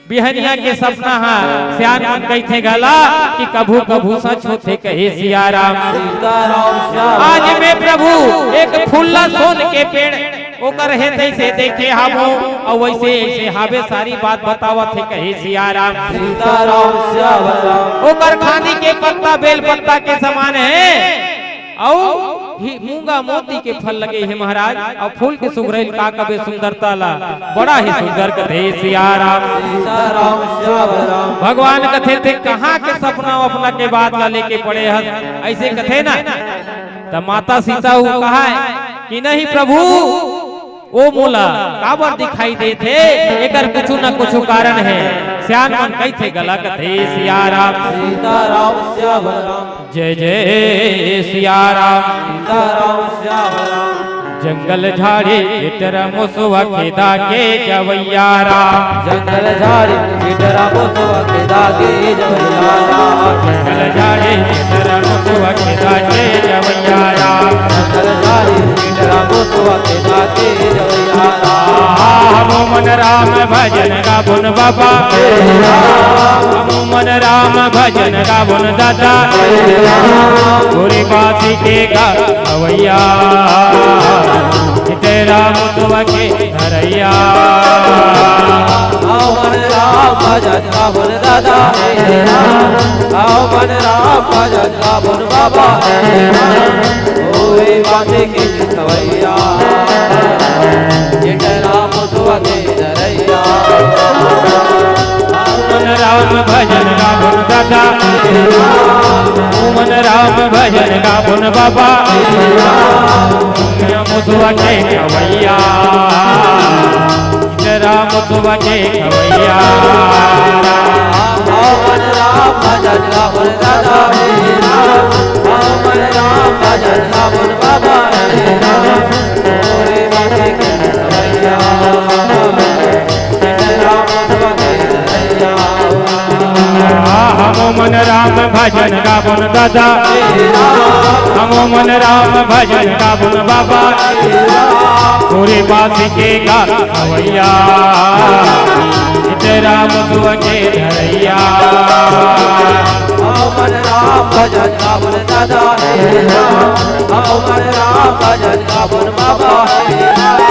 बिहनिया के सपना हा सियान मन कहिथे घला कि कभू कभू सच होथे, कहे सिया राम। सीताराम श्याम। आज मैं प्रभु एक फूल ला सोन के पेड़ ओकर हे तैसे देखे हावो, अउ वैसे ऐसे हावे सारी बात बतावत हे, कहे सिया राम। सीताराम श्याम राम। ओकर खानी के पत्ता बेल पत्ता के समान हे, अउ ही मूंगा मोती के फल लगे हे महाराज, अउ फूल के सुघरई का कबे सुंदरता ला, बड़ा ही सुंदर कथे सिया राम। सीताराम श्याम राम। भगवान कथे ते कहाँ के सपना वपना के बात ला लेके पड़े हस, ऐसे कथे ना, त माता सीता हु कहा है कि नहीं प्रभु, ओ मोला काबर दिखाई देथे, एकर कुछु न कुछु कारण हे। सियान मन कहिथे घला कथे सिया राम। सीताराम श्याम राम। जय जय सिया राम। सीताराम श्याम राम। जंगल झाड़ी इटर मुसवा खेदा के जवैया राम। जंगल झाड़ी इटर मुसवा खेदा के जवैया राम। जंगल झाड़ी इटर मुसवा खेदा के जवैया राम। जंगल झाड़ी इटर मुसवा खेदा के जवैया राम। हमू मन राम भजन गाबोन बाबा। हमू मन राम भजन गाबोन दादा। गोरी बासी के गा अवैया। तेरा मुसवा के धरैया। हमू मन भजन गाबोन दादा हे राम, हमन राम भजन गाबोन बाबा हे राम, होए बात के सवैया, जेठ राम सुवा के धरैया। हमन राम भजन गाबोन दादा, हमन राम भजन गाबोन बाबा, मुसवा के खवैया। राम सुवा के खवैया। हमन राम भजन गाबोन दादा हे राम, हमन राम भजन गाबोन बाबा हे राम, होए बात के सवैया, जेठ राम सुवा के धरैया। हमन राम भजन गाबोन दादा, हमन राम भजन गाबोन बाबा, पूरे बास के गा खवैया, जेठ राम सुवा के धरैया। हमन राम भजन गाबोन दादा हे राम, हमन राम भजन गाबोन बाबा हे राम,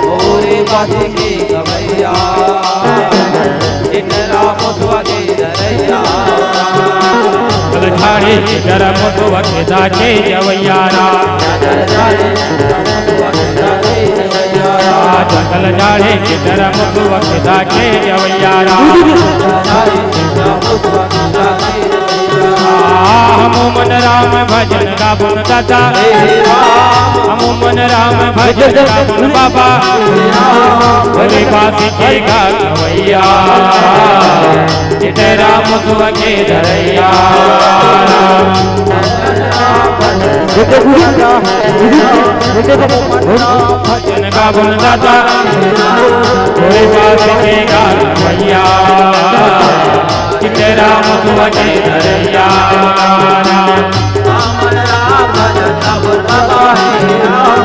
होए बात के सवैया, जेठ राम सुवा के धरैया। जल ढारे जेठ राम सुवा के दा के जवैया राम। जल ढारे जेठ राम सुवा के दा के जवैया राम। हमन राम भजन गाबोन दादा, हमन राम भजन गाबोन बाबा, भोले बास के गा खवैया, जेठ राम सुवा के धरैया। भजन गाबोन दादा, भोले बास के गा खवैया, जेठ राम सुवा के धरैया। हमन राम भजन गाबोन बाबा हे राम,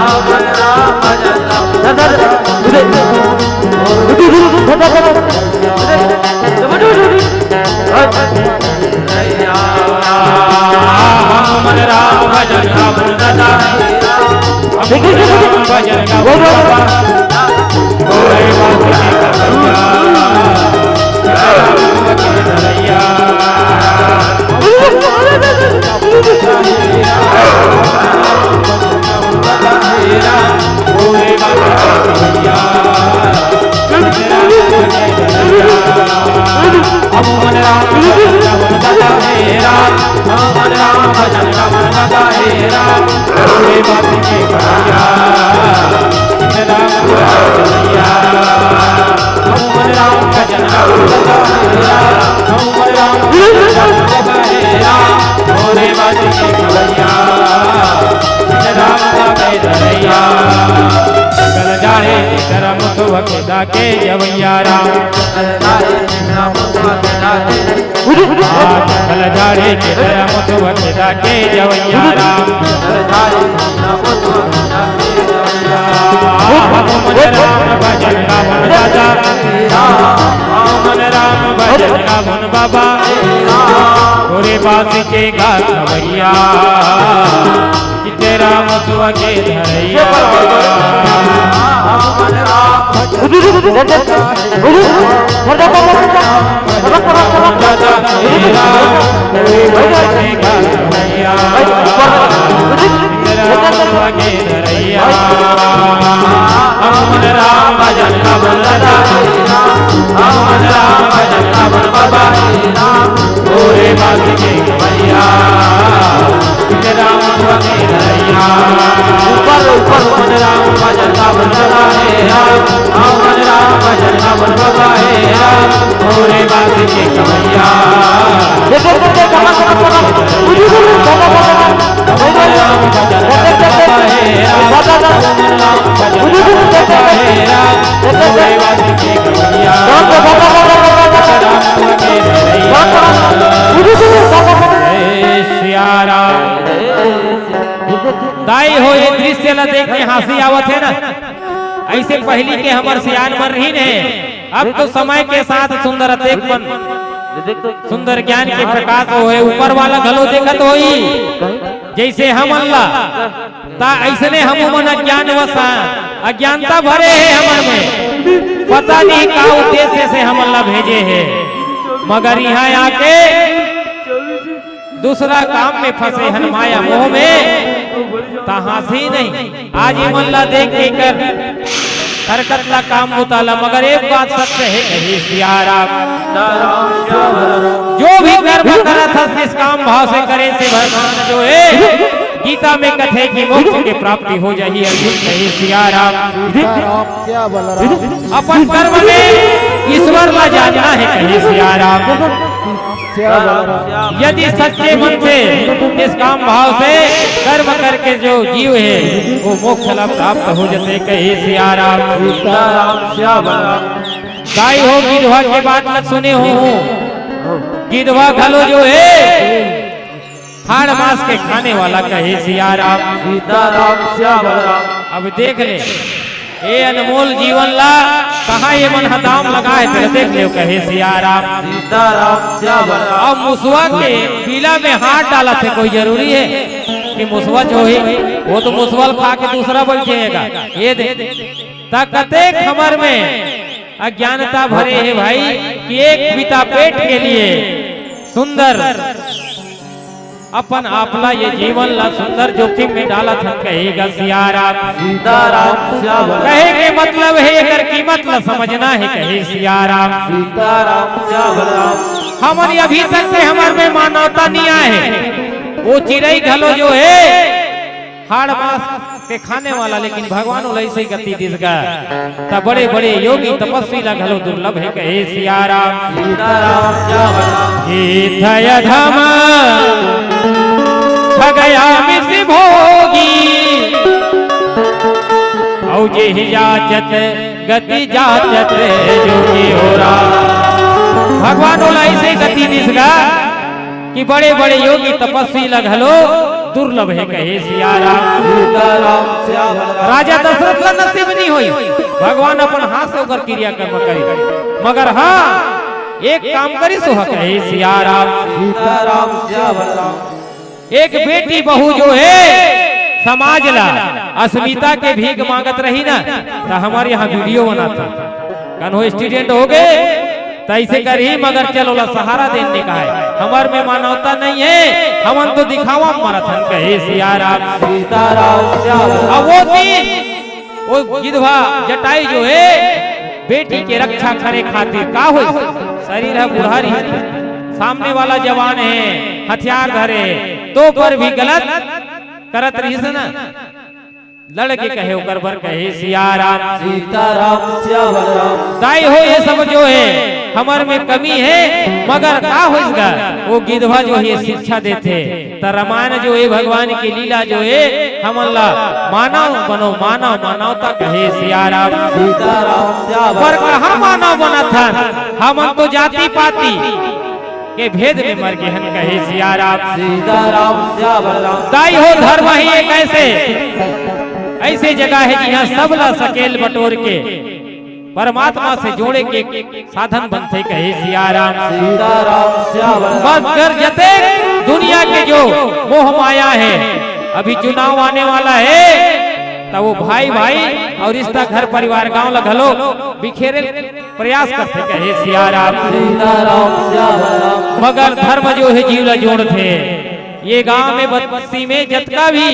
हमन राम भजन गाबोन दादा, दादा, दादा, दादा, दादा, दादा, दादा, दादा, दादा, दादा, दादा, दादा, दादा, हमन राम भजन गाबोन दादा, हमन राम भजन गाबोन बाबा, भोले बाबा के करुणा। जंगल झाड़ी के तरह मुसवा के दा के जवैया राम। जंगल झाड़ी के तरह मुसवा के दा के जवैया राम। हमन राम भजन गाबोन दादा, हमन राम भजन गाबोन बाबा, तोरे बास के गा खवैया, जेठ राम सुवा के धरैया। हमन राम भजन ऊपर, ऊपर। जय सिया राम। दाई हो, ये दृश्य ला देख के हंसी आवत हे ना? ऐसे पहली के हमर सियान मन रहिन हे, अब तो समय के साथ सुंदर अतेक मन, सुंदर ज्ञान के प्रकाश होए, ऊपर वाला घलो देखत होई, जैसे हमन ला, ता ऐसने हमू मन अज्ञान वश, अज्ञानता भरे हे हमर में। पता नहीं का उद्देश्य से हमन ला भेजे हे, मगर इहाँ आके दूसरा काम में फंसे हन, माया मोह में, तहाँ से ही नहीं। आज ये मन ला देख के कर हरकत ला, काम बुता ला, मगर एक बात सत्य हे, कहे सिया राम। जो भी कर्म करत हस, निष्काम भाव से करे से भगवान जो हे, गीता में कथे कि मोक्ष के प्राप्ति हो जाही। अर्जुन कहे सिया राम। सीताराम क्या बलराम। अपन कर्म में ईश्वर ला जानना हे, कहे सिया राम। क्या बलराम। यदि सच्चे मन से निष्काम भाव से कर्म करके जो जीव हे, वो मोक्ष ला प्राप्त हो जथे, कहे सिया राम। सीताराम क्या बलराम। दाई हो, गिधवा के बात ला सुने हो, गिधवा घलो जो हे, हाड़ मांस के खाने वाला, कहे सिया राम। सीताराम क्या बलराम। अब देख ले, ए अनमोल जीवन ला, कहाँ ये मन ह दाम लगा हे, तेला देख ले, कहे सिया राम। सीताराम क्या बलराम। अब मुसवा के पीला में हाथ डालत हे, कोई जरूरी हे कि मुसवा जो हे, वो तो मुसवा ल खा के दूसरा बल जिएगा। ये दे, त कतेक हमर में अज्ञानता भरे हे भाई, कि एक बिता पेट के लिए सुंदर अपन आप ला, ये जीवन ला सुंदर जोखिम में डालत हन, कहे गा सिया राम। सीताराम क्या बलराम। कहे के मतलब हे, एकर कीमत ला समझना हे, कहे सिया राम। सीताराम क्या बलराम। हमन अभी तक से हमर में मानवता नहीं आए हे। वो चिरई घलो जो हे, हाड़ मांस के खाने वाला, लेकिन भगवान ओला ऐसे गति दिस गा। त बड़े बड़े योगी तपस्वी ला घलो दुर्लभ हे, कहे सिया राम। सीताराम क्या बलराम। इथय धम खगयामिष भोगी, औ जेहि जाचत गति जाचत जोगी हो राम। भगवान ओला ऐसे गति दिस गा कि बड़े बड़े योगी तपस्वी ला घलो दुर्लभ हे, कहे सिया राम। सीताराम क्या बलराम। राजा दशरथ ला नसीब नहीं होई, भगवान अपन हाथ से ओकर क्रियाकर्म करी, मगर हाँ, एक काम करिस ओह, कहे सिया राम। सीताराम क्या बलराम। एक बेटी बहू जो हे, समाज ला अस्मिता के भीख मांगत रही ना, त हमर यहाँ वीडियो बनाथे, कन्हो एक्सीडेंट हो गे, त ऐसे करही, मगर चल ओला सहारा देन ने कहा हे। हमर में मानवता नहीं हे, हमन तो दिखावा म मरत हन, कहे सिया राम। सीताराम क्या बलराम। अब वो दिन वो गिधवा जटाई जो हे, बेटी के रक्षा करे खातिर का होइस, शरीर ह बूढ़ा रहिस, सामने वाला जवान हे, हथियार धरे हे, तो पर भी गलत करत रहिस ना, लड़ के कहे ओकर बर, कहे सिया राम। सीताराम क्या बलराम। दाई हो, ये सब जो हे हमर में कमी हे, मगर का होइस गा, वो गिधवा जो हे शिक्षा देथे, त रामायण जो हे, भगवान के लीला जो हे, हमन ला मानव बनो, मानव, मानवता कहे सिया राम। सीताराम क्या पर बलराम। कहाँ मानव बनत हन? हमन तो जाति पाति के भेद में मर गे हन, कहे सिया राम। सीताराम क्या बलराम। दाई हो, धर्म ही एक ऐसे, ऐसे जगह हे, जिहाँ सब ला सकेल बटोर के परमात्मा से जोड़े के साधन बनथे, कहे सिया राम। सीताराम क्या बलराम। बस कर जते दुनिया के जो मोह माया हे, अभी चुनाव आने वाला हे, त वो भाई भाई अउ रिश्ता, घर परिवार, गांव ला घलो बिखेरे प्रयास करथे, कहे सिया राम। सीताराम क्या बलराम। मगर धर्म जो हे जीव ला जोड़थे, ये गांव में बस्ती में जतका भी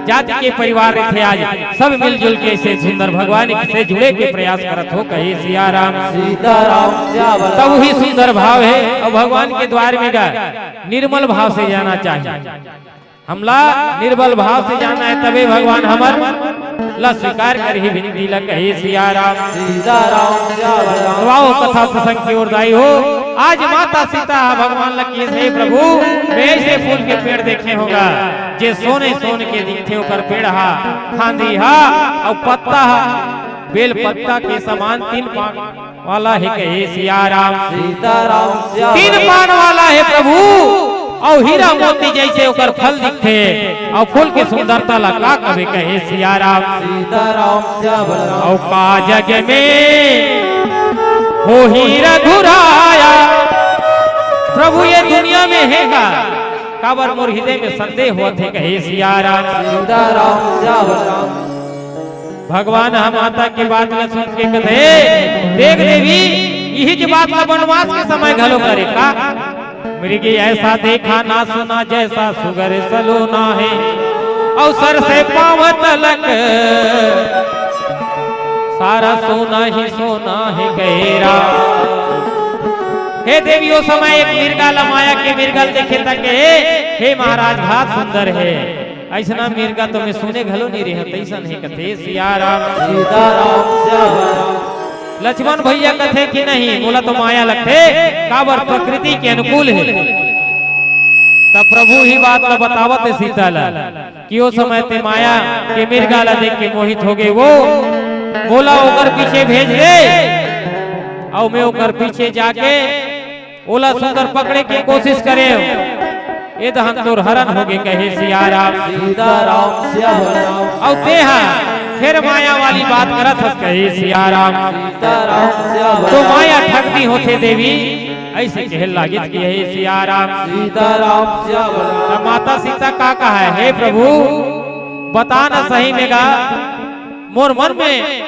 जाति के परिवार रहिथे, आज सब मिलजुल के ऐसे सुंदर भगवान से जुड़े के प्रयास करत हो, कहे सिया राम। सीताराम क्या बलराम। तब वही सुंदर भाव हे। अउ भगवान के द्वार में गा निर्मल भाव से जाना चाहिए। हमला निर्मल भाव से जाना हे, तबे भगवान हमर ला स्वीकार करही, विनती ला कहे सिया राम। सीताराम क्या बलराम। आओ कथा प्रसंग की ओर दाई हो। आज माता सीता भगवान ला कहिस, हे प्रभु, मैं ऐसे फूल के पेड़ देखे हों गा, जे सोने सोन के दिखथे, ओकर पेड़ हा, फांदी हा अउ पत्ता हा बेल पत्ता के समान, तीन पान वाला हे, कहे सिया राम। सीताराम क्या तीन बलराम। पान वाला हे प्रभु, अउ हीरा मोती जैसे ओकर फल दिखथे, अउ फूल के सुंदरता ला का कबे, कहे सिया राम। सीताराम क्या बलराम। अउ का जग में होही रघुराया। प्रभु ये दुनिया में हे का? काबर मोर हृदय में संदेह होत हे, कहे सिया राम। सीताराम क्या बलराम। भगवान ह माता के बात ल सुन के कथे, "देख देवी, इही के बात ल बनवास के समय घलो करे का? मृग ऐसा देखा ना सुना, जैसा सुगर सलोना है, अउ सर से पाँव तलक सारा सोना ही सोना है," कहे राम। हे देवी, ओ समय एक मिर्गा ल माया के मिर्गा ल देखे त कहे, "हे महाराज, भात सुंदर है।" अइसना मिर्गा तो मैं सुने घलो नहीं रहे, तइसन हे कथे सिया राम। सीताराम श्याम राम। लक्ष्मण भैया कथे कि नहीं, मोला तो माया लगथे, काबर प्रकृति के अनुकूल हे। तब प्रभु ही बात ला बतावत हे सीता ला कि ओ समय ते माया के मिर्गा ला देख के मोहित हो गे, वो मोला ओकर पीछे भेज दे, अउ मैं ओकर पीछे जाके ओला सुंदर पकड़े के कोशिश करे, ए दहन तोर हरण होगे, कहे सिया राम। सीताराम श्याम राम। अउ तेहा फेर माया वाली बात करत हस, कहे सिया राम। सीताराम श्याम तो राम। माया ठगती होथे देवी, अइसे कहे लागिस कि हे सिया राम। सीताराम श्याम राम। त माता सीता का कहा है, "हे प्रभु, बता न सही में गा, मोर मन में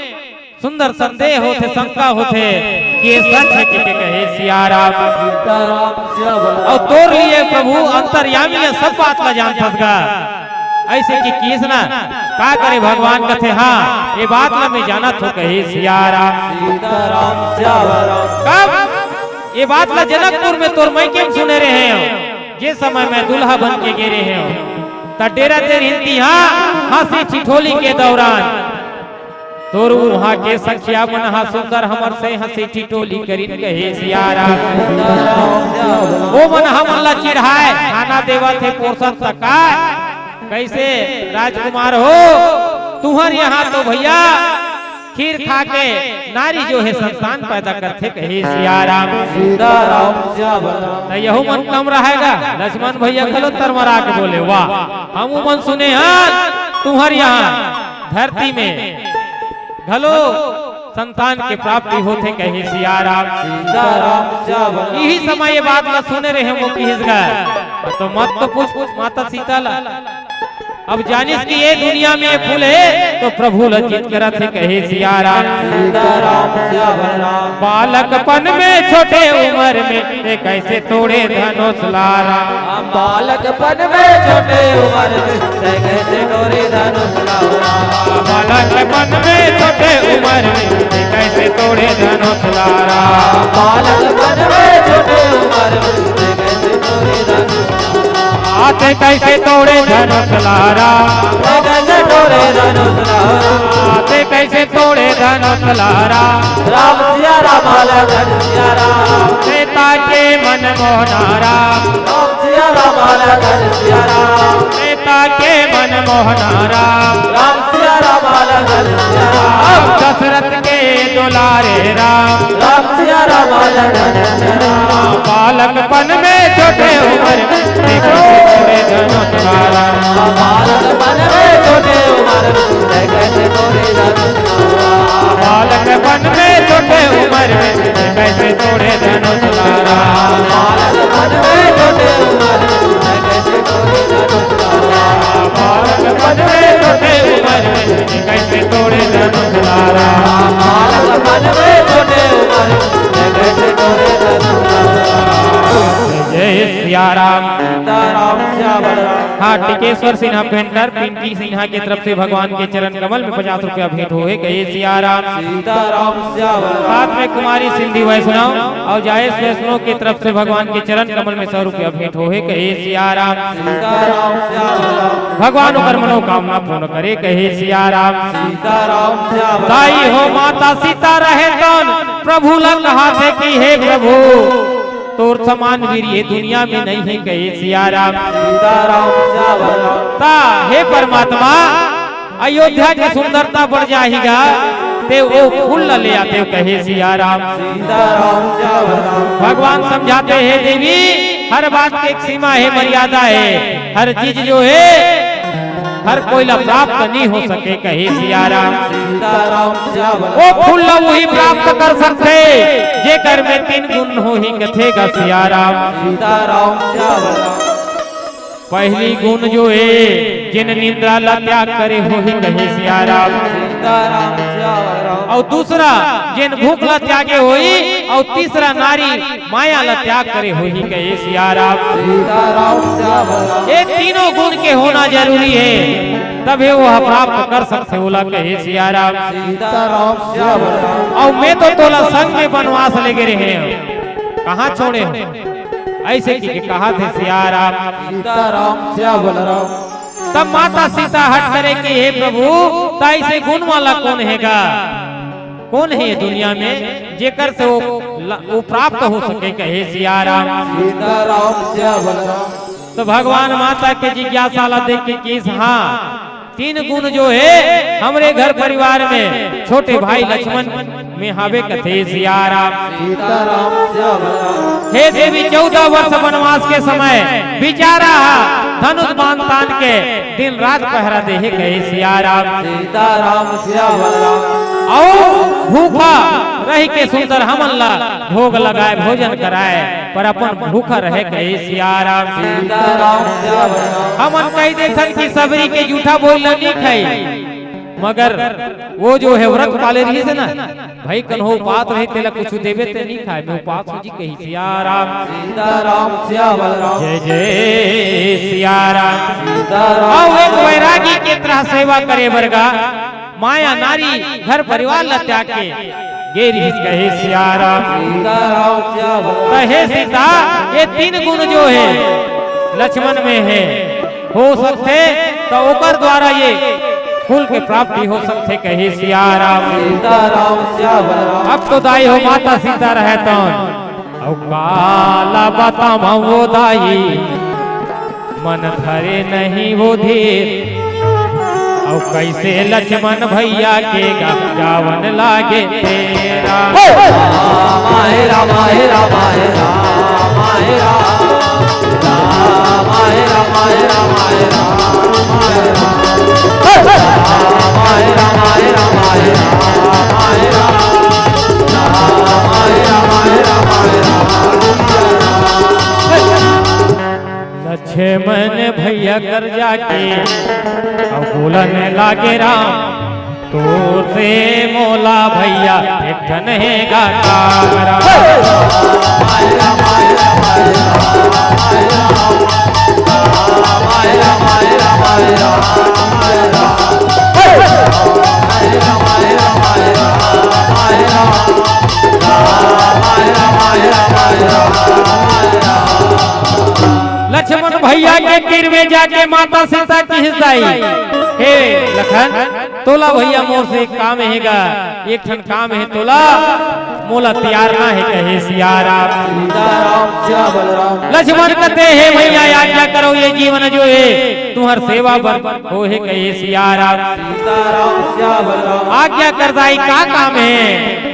सुंदर संदेह होथे, शंका होथे कि ये सच हे कि के," कहे सिया राम। सीताराम श्याम राम। अउ तोर लिए प्रभु अंतर्यामी हे, सब बात ला जानथस गा। अइसे कि किस ना का करे भगवान कथे, "हाँ, ये बात ला मैं जानत हों," कहे सिया राम। सीताराम श्याम राम। कब ये बात ला जनकपुर में तोर मइके में सुने रहे हों, जे समय मैं दूल्हा बन के गे रहे हों, त डेरा ते रिहिन तिहाँ हँसी ठिठोली के दौरान तोर उहाँ के सखिया मन हा सुंदर हमर से हँसी ठिठोली करिन, कहे सिया राम। ओ मन हमन ला चिढ़ाए, खाना देवत हे, पोषण तक का। कइसे राजकुमार हो, तुँहर यहाँ तो भैया खीर खा के नारी जो हे संतान पैदा करथे, कहे सिया राम। सीताराम श्याम राम। त यहू मन कम रहे गा, लक्ष्मण भैया घलो तरमरा के बोले, "वाह, हमू मन सुने हन, तुँहर यहाँ धरती में घलो संतान के प्राप्ति होथे," कहे सिया राम। सीताराम श्याम राम। इही समय ये बात ला सुने रहे, वो किहिस गा, "तो मत तो पूछ माता सीता ला।" अब जानिस कि ये दुनिया में ये फूल हे, तो प्रभु ला चित करत हे, कहे सिया राम। सीताराम श्याम राम। बालकपन में छोटे उमर में, ते कइसे तोड़े धनुष ला राम। बालकपन में छोटे उमर में, ते कइसे तोड़े धनुष ला राम। बालकपन में छोटे उमर में, ते कइसे तोड़े धनुष ला राम। बालकपन में छोटे उमर में, ते कइसे तोड़े धनुष ला राम। आ, ते कइसे तोड़े धनुष ला राम। ते कइसे तोड़े धनुष ला राम। आ, ते कइसे तोड़े धनुष ला राम। राम सिया राम लखन सिया राम। सीता के मन मोहना राम। राम सिया राम लखन सिया राम। सीता के मन मोहना राम। राम सिया राम लखन सिया राम। दशरथ के दुलारे राम। राम सिया राम लखन सिया राम। बालकपन में छोटे उमर में, ते कइसे तोड़े धनुष ला राम। बालकपन में छोटे उमर में, ते कइसे तोड़े धनुष ला राम। बालकपन में छोटे उमर में, ते कइसे तोड़े धनुष ला राम। बालकपन में छोटे उमर में, ते कइसे तोड़े धनुष ला राम। बालकपन में छोटे उमर में, ते कइसे तोड़े धनुष ला राम। बालकपन में छोटे उमर में, ते कइसे तोड़े धनुष ला राम। जय सिया राम। सीताराम श्याम राम। हाँ, टिकेश्वर सिन्हा पेंटर, पिंकी सिन्हा के तरफ से भगवान के चरण कमल में पचास रुपया भेंट होहे, कहे सिया राम। सीताराम श्याम राम। साथ में कुमारी सिंधी वैष्णव अउ जायेश वैष्णव के तरफ से भगवान के चरण कमल में सौ रुपया भेंट होहे, कहे सिया राम। सीताराम श्याम राम। भगवान ओकर मनोकामना पूर्ण करे, कहे सिया राम। सीताराम श्याम राम। दाई हो माता सीता रहे तन प्रभु ला कहाथे कि हे प्रभु, तोर समान वीर ये दुनिया में नहीं हे, कहे सिया राम। सीताराम श्याम राम। ता हे परमात्मा, अयोध्या के सुंदरता बढ़ जाही गा, ते ओ फूल ला ले आते, कहे सिया राम। सीताराम श्याम राम। भगवान समझाते, हे देवी, हर बात के एक सीमा हे, मर्यादा हे, हर चीज जो हे हर कोई ला प्राप्त नहीं हो सके, कहे सिया राम। सीताराम श्याम राम। ओ फूल ला उही प्राप्त कर सकथे, जेकर में तीन गुण होही, कथे गा सिया राम। सीताराम श्याम राम। पहली गुण जो हे, जिन निंद्रा ला त्याग करे होही, कहे सिया राम। सीताराम सिया बलराम। अउ दूसरा जेन भूख ला त्यागे होही, अउ तीसरा नारी माया ला त्याग करे होही, कहे सिया राम। सीताराम सिया बलराम। ये तीनों गुण के होना जरूरी हे, तभे वो ह प्राप्त कर सकथे ओला, कहे सिया राम। सीताराम सिया बलराम। अउ मैं तो तोला संग में बनवास लेगे रहे हंव, कहाँ छोड़े हंव? अइसे कहिके कहथे सिया राम। सीताराम सिया बलराम। तब माता सीता हठ करे कि हे प्रभु, त अइसे गुण वाला कोन हे गा? कोन हे ये दुनिया में जेकर से वो ल-, वो प्राप्त हो सके, कहे सिया राम। सीताराम सिया बलराम। तो भगवान माता के जिज्ञासा ला देख के किहिस, हाँ, तीन गुण जो हे हमरे घर परिवार में, छोटे भाई लक्ष्मण में हावे, कथे सिया राम। सीताराम सिया बलराम। हे देवी, चौदह वर्ष वनवास के समय बिचारा हा धनुष बाण तान के दिन रात पहरा देहे, कहे सिया राम। सीताराम सिया बलराम। अउ भूखा रहि के सुंदर हमन ला भोग लगाए, भोजन कराए, पर अपन भूखा रहे, कहे सिया राम। सीताराम सिया बलराम। हमन कहि देथन कि सबरी के जूठा बोल ला नी खाई, मगर वो जो हे व्रत पाले रहिस हे ना, भाई कन्हो उपास रहे, तेला कुछु देबे ते नी खाए, मैं उपास हूँ जी, कहे सिया राम। सीताराम सिया बलराम। जय जय सिया राम। सीताराम। अउ एक वैरागी के तरह सेवा करे बर गा, माया नारी घर परिवार ला त्याग के गे रिहिस, कहे सिया राम। सीताराम सिया बलराम। त हे सीता, ये तीन गुण जो हे लक्ष्मण में हे, हो सकथे त ओकर द्वारा ये फूल के प्राप्ति हो सकथे, कहे सिया राम। सीताराम सिया बलराम। अब तो दाई हो माता सीता रहे तौन। अउ काला बतावं वो दाई, मन धरे नहीं वो धीर। अउ कइसे लक्ष्मण भैया के गा-, गावन लागे तेरा। राम हे राम हे राम हे राम हे राम। राम हे राम हे राम हे राम हे राम। राम हे राम हे राम हे राम हे राम। राम हे राम हे राम हे राम हे राम। लक्ष्मण भैया कर जाके अउ बोलन लागे राम, तोर से मोला भैया एक ठन हे गा काम राम। लक्ष्मण भैया के तीर में जाके माता सीता किहिस, दाई, हे लखन, तोला भैया मोर से एक काम हे गा, एक ठन काम हे तोला, मोला तियारना हे, कहे सिया राम। सीताराम सिया बलराम। लक्ष्मण कथे, हे भैया, आज्ञा करो, ये जीवन जो हे तुंहर सेवा बर होहे, कहे सिया राम। सीताराम सिया बलराम। आज्ञा कर दाई, का काम हे?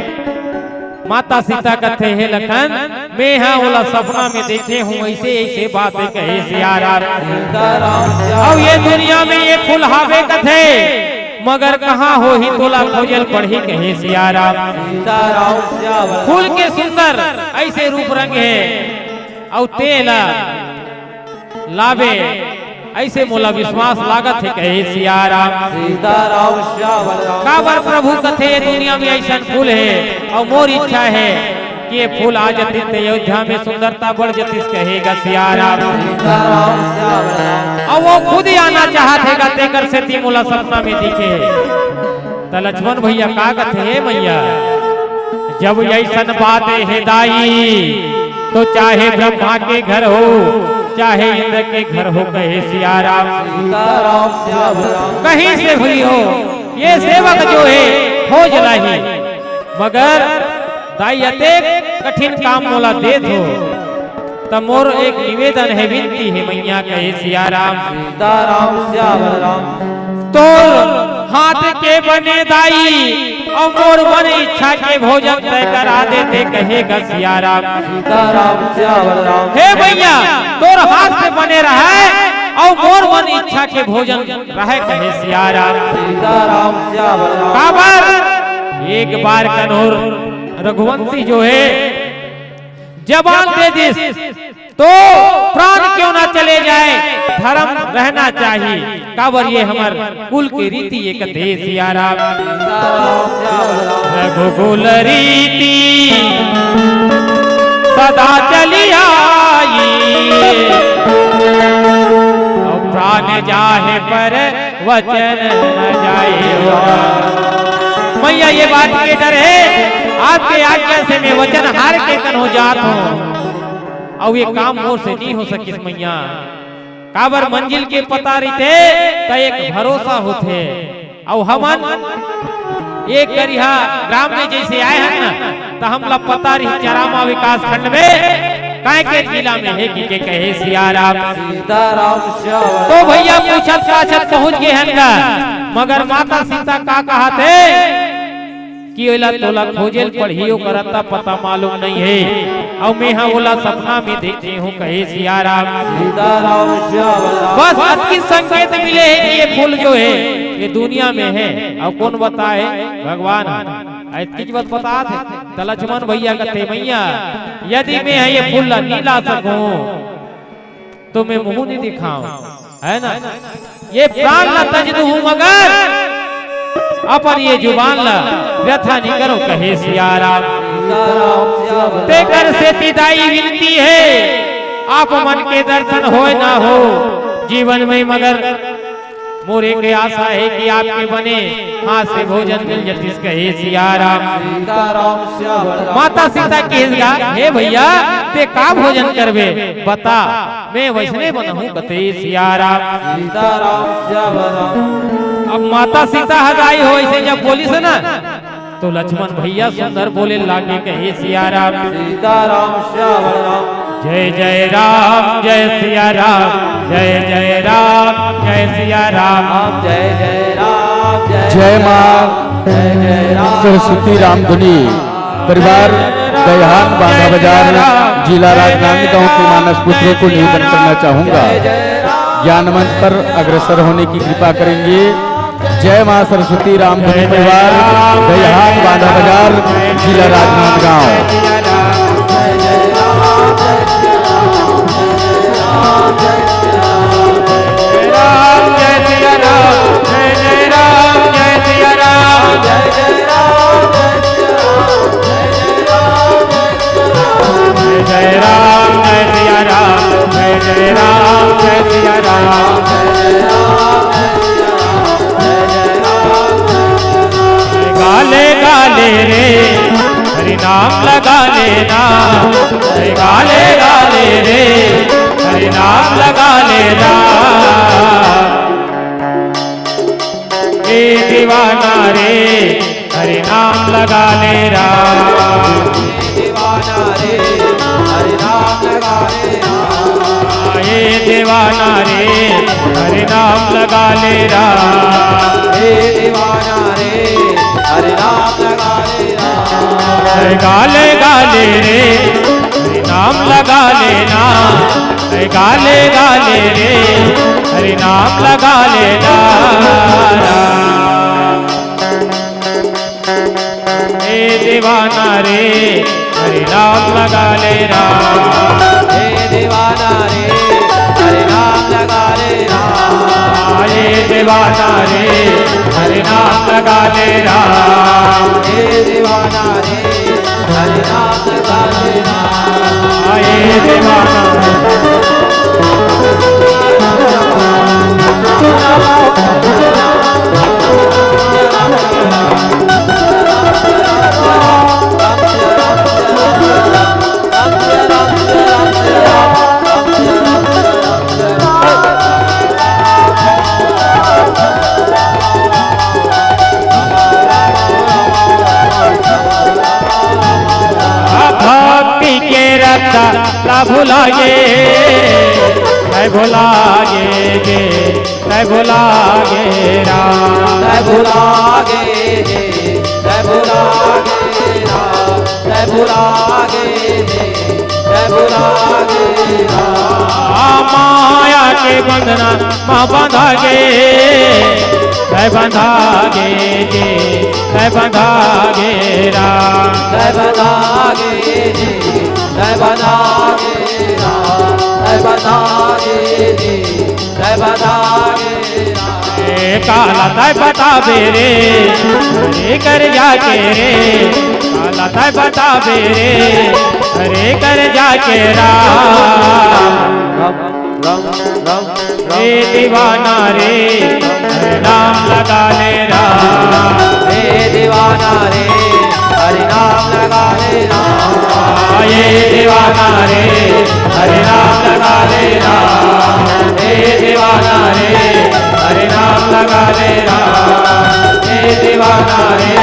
माता सीता कथे, हे लखन, मैं हा ओला सपना में देखे हूँ, अइसे अइसे बात हे, कहे सिया राम। सीताराम सिया। अउ ये दुनिया में ये फूल हावे कथे, मगर कहाँ होही तोला खोजल पड़ही, कहे सिया राम। सीताराम सिया बलराम। फूल के सुंदर अइसे रूप रंग हे, अउ तेला लाबे, अइसे मोला विश्वास लागत हे, कहे सिया राम। सीताराम सिया बलराम। काबर प्रभु कथे, ये दुनिया में अइसन फूल हे, अउ मोर इच्छा हे कि ये फूल आ जतिस त अयोध्या में सुंदरता बढ़ जतिस, कहे गा सिया राम। सीताराम सिया बलराम। अउ वो खुद ही आना चाहत हे गा, तेकर सेती मोला सपना में दिखे हे। त लक्ष्मण भैया का कथे, हे मैया, जब अइसन बात हे दाई, तो चाहे ब्रह्मा के घर हो, चाहे इंद्र के घर हो, कहे सिया राम। सीताराम सिया बलराम। कहीं से भी हो, ये सेवक जो हे, खोज लाही। मगर दाई, अतेक कठिन काम मोला देत हो, त मोर एक निवेदन हे, विनती हे मैया, कहे सिया राम। सीताराम सिया बलराम। तोर हाथ के बने दाई, अउ मोर मन इच्छा के भोजन तैं करा देते, कहे गा सिया राम। सीताराम सिया बलराम। हे मैया, तोर हाथ के बने रहय, अउ मोर मन इच्छा के भोजन रहय, कहे सिया राम। सीताराम सिया बलराम। काबर? एक बार कन्हो रघुवंशी जो हे, जबान दे दिस, तो प्राण क्यों ना चले जाए, धर्म रहना चाहिए। काबर ये हमर कुल के रीति ये कथे सिया राम। रघुकुल रीति सदा चली आई, अउ प्राण जाहे पर वचन न जाए। मैया ये बात के डर हे, आपके आज्ञा से मैं वचन हार के कन्हो जात हूँ, अउ ये काम मोर से नहीं हो सकिस मैया। काबर मंजिल के पता रहिथे त एक भरोसा होथे। अउ हमन एक करिहा ग्राम में जैसे आए हन ना, त हमला पता रही चरामा विकास खंड में काय के जिला में हे कि के कहे सिया राम। सीताराम श्याम। तो भैया पूछत पाछत पहुंच गए हन गा, मगर माता सीता का कहाथे कि ओला तोला खोजे ल पड़ही, ओकर अता पता मालूम नहीं हे। अउ मेंहा ओला सपना में देखे हूँ कहे सिया राम। सीताराम श्याम राम। बस अतकी संकेत मिले हे कि ये फूल जो हे ये दुनिया में हे, अउ कोन बताए? भगवान हे। अतकीच बात बतात हे। त लक्ष्मण भैया कथे, मैया यदि मेंहा ये फूल ला नी ला सकूं तो मैं मुंह नहीं दिखाऊं, है ना? ये प्राण ला तज दूं मगर अपन ये जुबान ला व्यथा नहीं करो कहे सिया राम। तेकर सेती दाई विनती हे, आप मन के दर्शन होय ना हो जीवन में, मगर मोर एक आशा हे कि आपके बने हाथ से भोजन मिल जतिस कहे सिया राम। सीताराम श्याम राम। माता सीता कहिस गा, हे भैया, ते का भोजन करबे बता, मैं वैसने बनहूं कथे सिया राम। सीताराम श्याम राम। अब माता सीता ह दाई हो ऐसे जब बोलिस ना, तो लक्ष्मण भैया सुंदर बोले लागे कहे सिया राम। सीताराम श्याम राम। जय जय राम जय सिया राम, जय जय राम जय सिया राम। राम जय जय राम जय जय माँ राम, जय जय राम सरस्वती रामधुनी परिवार दैहान बांधा बाजार, जिला राजनांदगांव के मानस पुत्रों को निवेदन करना चाहूंगा, ज्ञान मंच पर अग्रसर होने की कृपा करेंगे। जय माँ सरस्वती रामधुनी परिवार, दैहान बांधा बाजार, जिला राजनांदगांव। जय राम जय सिया राम, जय जय राम जय सिया राम। गाले गाले रे हरि नाम लगा लेना, गाले गाले रे हरि नाम लगा लेना। ए दीवाना रे हरि नाम लगा ले राम। ए दीवाना रे हरि नाम लगा ले राम। ए दीवाना रे हरि नाम लगा ले राम। ए दीवाना रे हरि नाम लगा ले राम। गाले गाले रे हरि नाम लगा लेना, गाले गाले रे हरि नाम लगा लेना। ए दीवाना रे हरि नाम लगा ले राम। ए दीवाना रे हरि नाम लगा ले राम। ए दीवाना रे हरि नाम लगा ले राम। ए दीवाना रे हरि नाम लगा ले राम। ए दीवाना भक्ति के रत्ता ला भुलागे, मैं भुलागे गे, मैं भुलागे राम। मैं भुलागे गे, मैं भुलागे राम। मैं भुलागे गे, मैं भुलागे राम। आ माया के बंधना मा बंधागे, मैं बंधागे गे, मैं बंधागे राम। मैं बंधागे गे, मैं बंधागे राम। तै बताबे रे, तै बताबे रे, राम। ए काला तै बताबे रे, हरे कर जाके रे, काला तै बताबे रे, हरे कर जाके राम। राम, राम, राम, राम। ए दीवाना रे, हरे नाम लगा ले राम। ए दीवाना रे, हरे नाम लगा ले राम। ए दीवाना रे, हरे नाम लगा ले राम। ए दीवाना रे, हरे नाम लगा ले राम। ए दीवाना रे,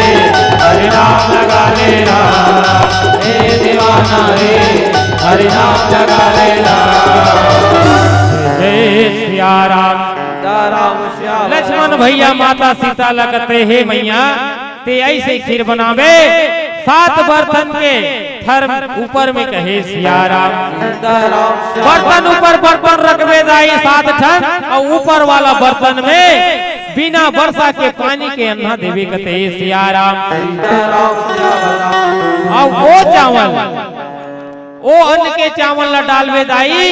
हरे नाम लगा ले राम। ए दीवाना रे, हरे नाम लगा ले राम। जय सिया राम। सीताराम श्याम। लक्ष्मण भैया माता सीता ल कथे, हे मैया, तैं अइसे खीर बनाबे, सात बर्तन के थर ऊपर में कहे सिया राम। सीताराम श्याम। बर्तन ऊपर बर्तन रखबे दाई सात ठन, अउ ऊपर वाला बर्तन में बिना बरसा के पानी के अन्ना देबे कथे सिया राम। सीताराम श्याम। अउ ओ चावल ओ अन्न के चावल ल डालबे दाई,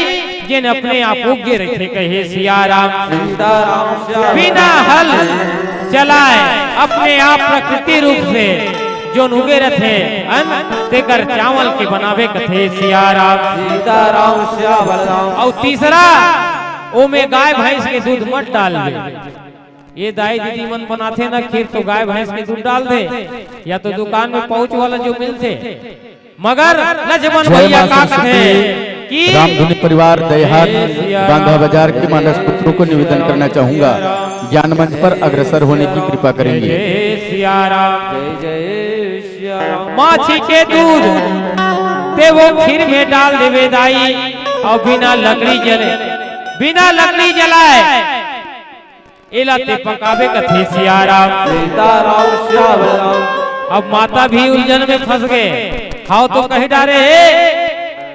जेन अपने आप उगे रहिथे, कहे सिया राम। सीताराम श्याम। बिना हल चलाए, अपने आप प्रकृति रूप से जोन उगे रहिथे अन्न, तेकर चावल के बनाबे कथे सिया राम। सीताराम श्याम। अउ तीसरा, ओमे गाय भैंस के दूध मत डालबे। ये दाई दीदी मन बनाथे ना खीर, तो गाय भैंस के दूध डाल दे, या तो दुकान में पाउच वाला जो मिलथे। मगर लक्ष्मण भैया का कथे कि रामधुनी परिवार दहिहात बांधा बाजार के मानस पुत्रों को निवेदन करना चाहूंगा, ज्ञान मंच पर अग्रसर होने की कृपा करेंगे। जय सिया राम। जय जय सिया राम। माछी के दूध तैं वो खीर में डाल देबे दाई, अउ बिना लकड़ी जले, बिना लकड़ी जलाए एला तैं पकाबे कथे सिया राम। सीताराम श्याम राम। अब माता भी उलझन में फंस गे, हव तो कहि डारे हे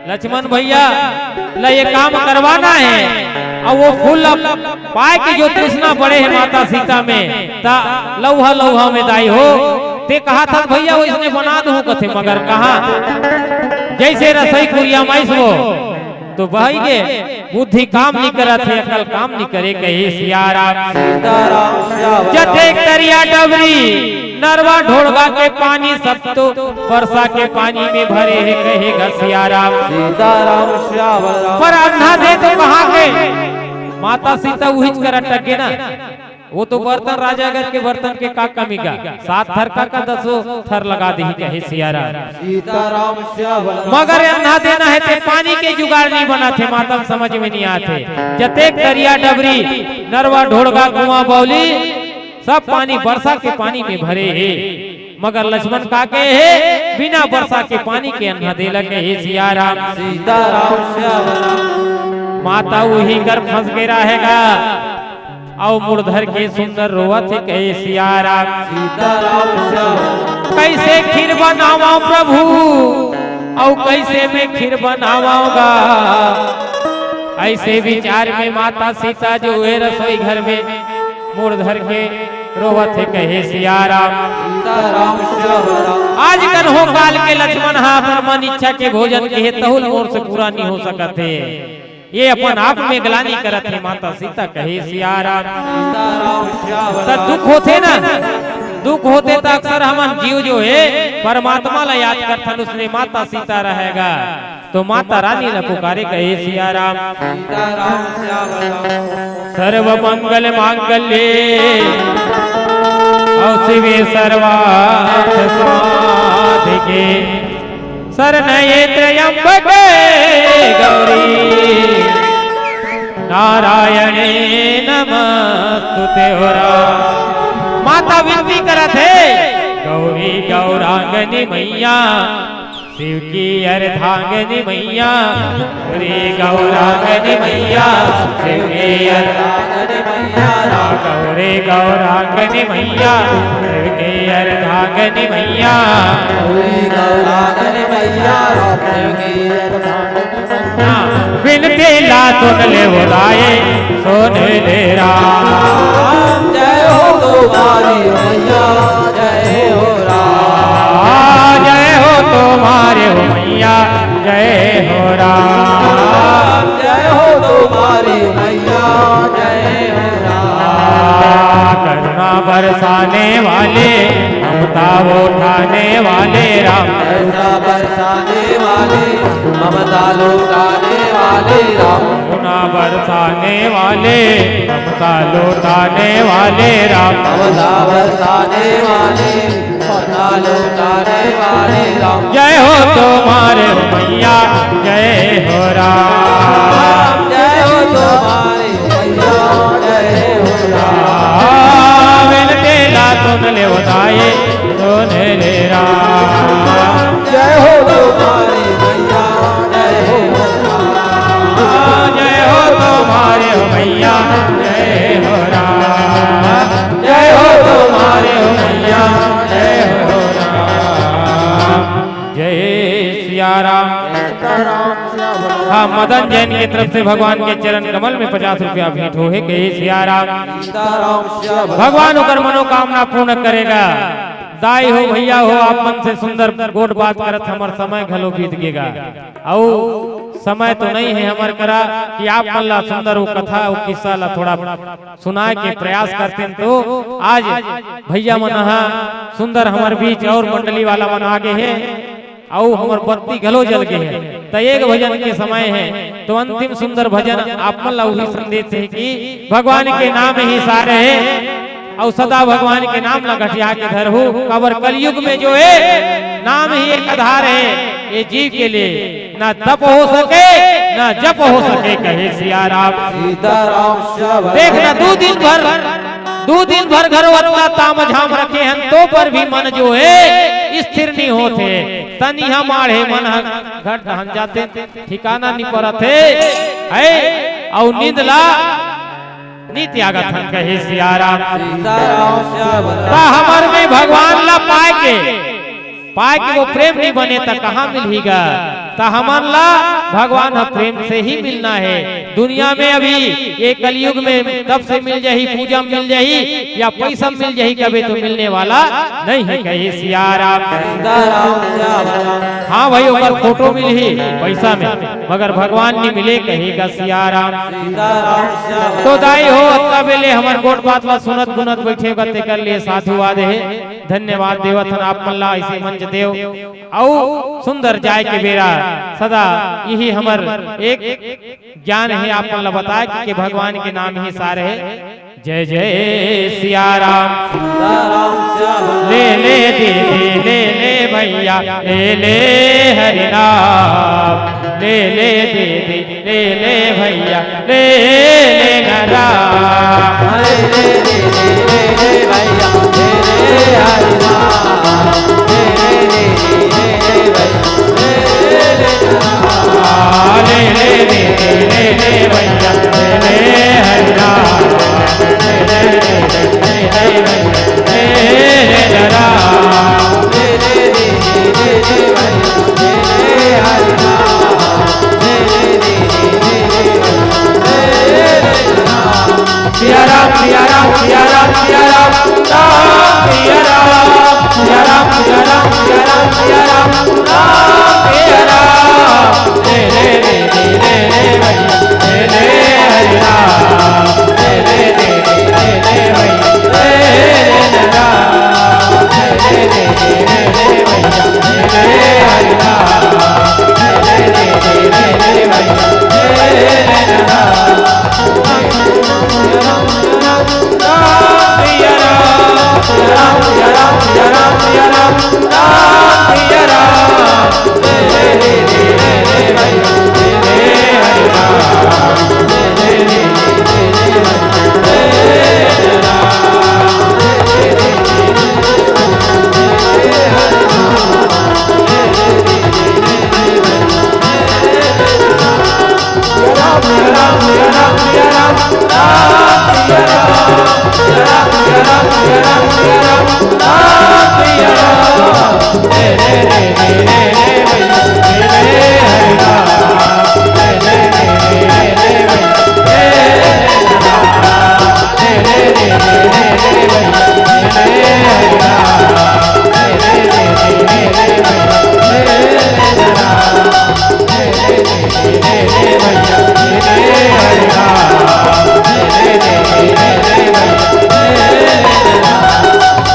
लक्ष्मण भैया ल ये काम करवाना हे, अउ वो फूल ला पाए के जो तृष्णा बढ़े हे माता सीता में, त लउहा लउहा में दाई हो, तैं कहाथस भैया वइसने बना दूं कथे, मगर कहाँ जइसे रसोई कुरिया माइस वो तो बहि गे, बुद्धि काम नइ करत हे, अकल काम नइ करे, कहे सिया राम। सीताराम श्याम राम। जतेक तरिया डबरी, नरवा ढोड़गा के पानी, सब तो बरसा के पानी में भरे हे, कहे गा सिया राम। सीताराम श्याम राम। पर अन्ना दे तो कहाँ गे? माता सीता उहीच करा अटक गे ना। वो तो बर्तन राजागंज के बर्तन के का कमी गा, सात थर का, का दसो थर लगा दिही, कहे सिया राम। सीताराम श्याम राम। मगर अन्ना देना हे ते पानी के जुगाड़ नइ बनाथे, माता ल समझ में नइ आथे। जतेक तरिया डबरी, नरवा ढोड़गा कुआं बावली, सब पानी बरसा के पानी में भरे हे, मगर लक्ष्मण का कहे हे, बिना बरसा के पानी के अन्ना दे ला, कहे सिया राम। सीताराम श्याम राम। माता उही कर फंस गे रहे गा। अउ मुड़ धर के सुंदर रोवत हे, कहे सिया राम। सीताराम श्याम। कइसे खीर बनावंव प्रभु, अउ कइसे में खीर बनावंव गा। अइसे विचार में माता सीता जो हे रसोई घर में मुड़ धर के रोवत हे, कहे सिया राम। सीताराम श्याम राम। आज कन्हो काल के लक्ष्मण हा अपन मन इच्छा के भोजन के हे, तहू ल मोर से पूरा नइ हो सकत हे। ये अपन आप में ग्लानि करत हे माता सीता, कहे सिया राम। सीताराम श्याम त राम। दुख होथे ना, दुख होथे त अक्सर हमन जीव जो हे परमात्मा ला याद करथन, उसने माता सीता रहे गा तो माता रानी ला पुकारे, कहे सिया राम। सीताराम श्याम राम। सर्व मंगल मांगल्ये अउ शिवे सर्वार्थ साधिके शरण्ये त्र्यंबके गौरी नारायणे नमस्तुते हो राम। माता विनती करत हे, गौरी गौरांगनी मैया, शिव की अर्धांगनी मैया, गौरी गौरांगनी मैया, शिव की अर्धांगनी मैया, गौरी गौरांगनी मैया, शिव की अर्धांगनी मैया। गौरी गौरांगनी मैया, शिव की अर्धांगनी मैया। बिनती ला सुन ले वो राय, सुन ले राम। जय हो तुम्हारी मैया, जय हो राम। जय हो तुम्हारी मैया, जय हो राम। जय वाले, ममता उठाने वाले राम। बरसा बरसाने वाले, ममता लुटाने वाले राम। गुना बरसाने वाले, ममता लुटाने वाले राम। ममता बरसाने वाले, ममता लुटाने वाले राम। जय हो तुम्हारे मैया, जय हो राम। जय हो तुम्हारे मैया, जय हो राम। बेनती ला सुन ले उदाए, सुन ले राम। जय हो तुम्हारे मैया, जय हो राम। जय हो तुम्हारे मैया, जय हो राम। जय हो तुम्हारे मैया, जय हो राम। जय सिया राम। हाँ, मदन जैन के तरफ से भगवान के चरण कमल में पचास रुपया भेंट हो हे, कहे सिया राम। भगवान ओकर मनोकामना पूर्ण करेगा। दाई हो, भैया हो, आप मन से सुंदर गोठ बात करत हमर समय घलो बीत गेगा। अउ समय तो नहीं है हमर करा कि आप मन ला सुंदर वो कथा, वो किस्सा ला थोड़ा सुनाए के प्रयास करतेन। तो आज भैया मन ह सुंदर हमर बीच और मंडली वाला मन आगे हे, अउ हमर बत्ती घलो जल गे हे, त एक भजन के समय हे, तो अंतिम सुंदर भजन आप मन ला उही संदेश हे कि भगवान के नाम ही सार हे, अउ सदा भगवान के नाम ला गठिया के धरहू, काबर कलयुग में जो हे, नाम ही एक आधार हे ये जीव के लिए। ना तप हो सके, ना जप हो सके, कहे सिया राम। सीताराम श्याम। देख ना, दू दिन भर, दू दिन भर घरो अतना ताम झाम रखे हन, तो पर भी मन जो हे, स्थिर नहीं होत हे। तन इहाँ माढ़े, मन ह घर डहन जाते, ठिकाना नहीं परत हे। हे, अउ नींद ला नी त्यागत हन, कहे सिया राम। सीताराम श्याम। त हमर में भगवान ला पाए के, पाए के वो प्रेम नहीं बने, त कहाँ मिलही गा? त हमन ला भगवान ह प्रेम से ही मिलना हे। दुनिया में अभी ये कलयुग में तप से मिल जाही, पूजा में मिल जाही, या पैसा में मिल जाही, कभी तो मिलने वाला नहीं है, कहे सिया राम। सीताराम श्याम। हाँ भाई, ओकर फोटो मिलही पैसा में, मगर भगवान नहीं मिले, कहेगा सिया राम। सीताराम श्याम। तो दाई हो, अतना बेले हमर गोठ बात ला सुनत गुनत बैठे गा, तेकर लिए साधुवाद हे, धन्यवाद देवत हन आप मन ला ऐसे मंच देव। अउ सुंदर जाए के बेरा सदा यही हमर एक ज्ञान हे, आप मन ला बताए कि, कि भगवान के नाम ही सार हे। जय जय सिया राम। सीताराम श्याम। ले ले दीदी, ले ले भैया, ले ले हरि नाम। ले ले दीदी, ले ले भैया, ले ले ना राम। ले ले दीदी, ले ले भैया, ले ले हरि नाम। ले ले दीदी, ले ले भैया, ले ले ना राम। ले ले दीदी, ले ले भैया, ले ले हरि नाम। ले ले दीदी, ले ले भैया, ले ले ना राम। ले ले दीदी, ले ले भैया, ले ले हरि नाम। ले ले दीदी, ले ले भैया, ले ले ना राम। सिया राम, सिया राम, सिया राम, सिया राम, राम सिया राम, सिया राम, सिया राम, सिया राम, सिया राम, राम सिया राम। ले ले, ले ले, ले ले भैया, ले ले हरि राम। ले ले, ले ले, ले ले भैया, ले ले ना राम। ले ले, ले ले, ले ले भैया, ले ले हरि राम। ले ले, ले ले, ले ले भैया, ले ले ना राम।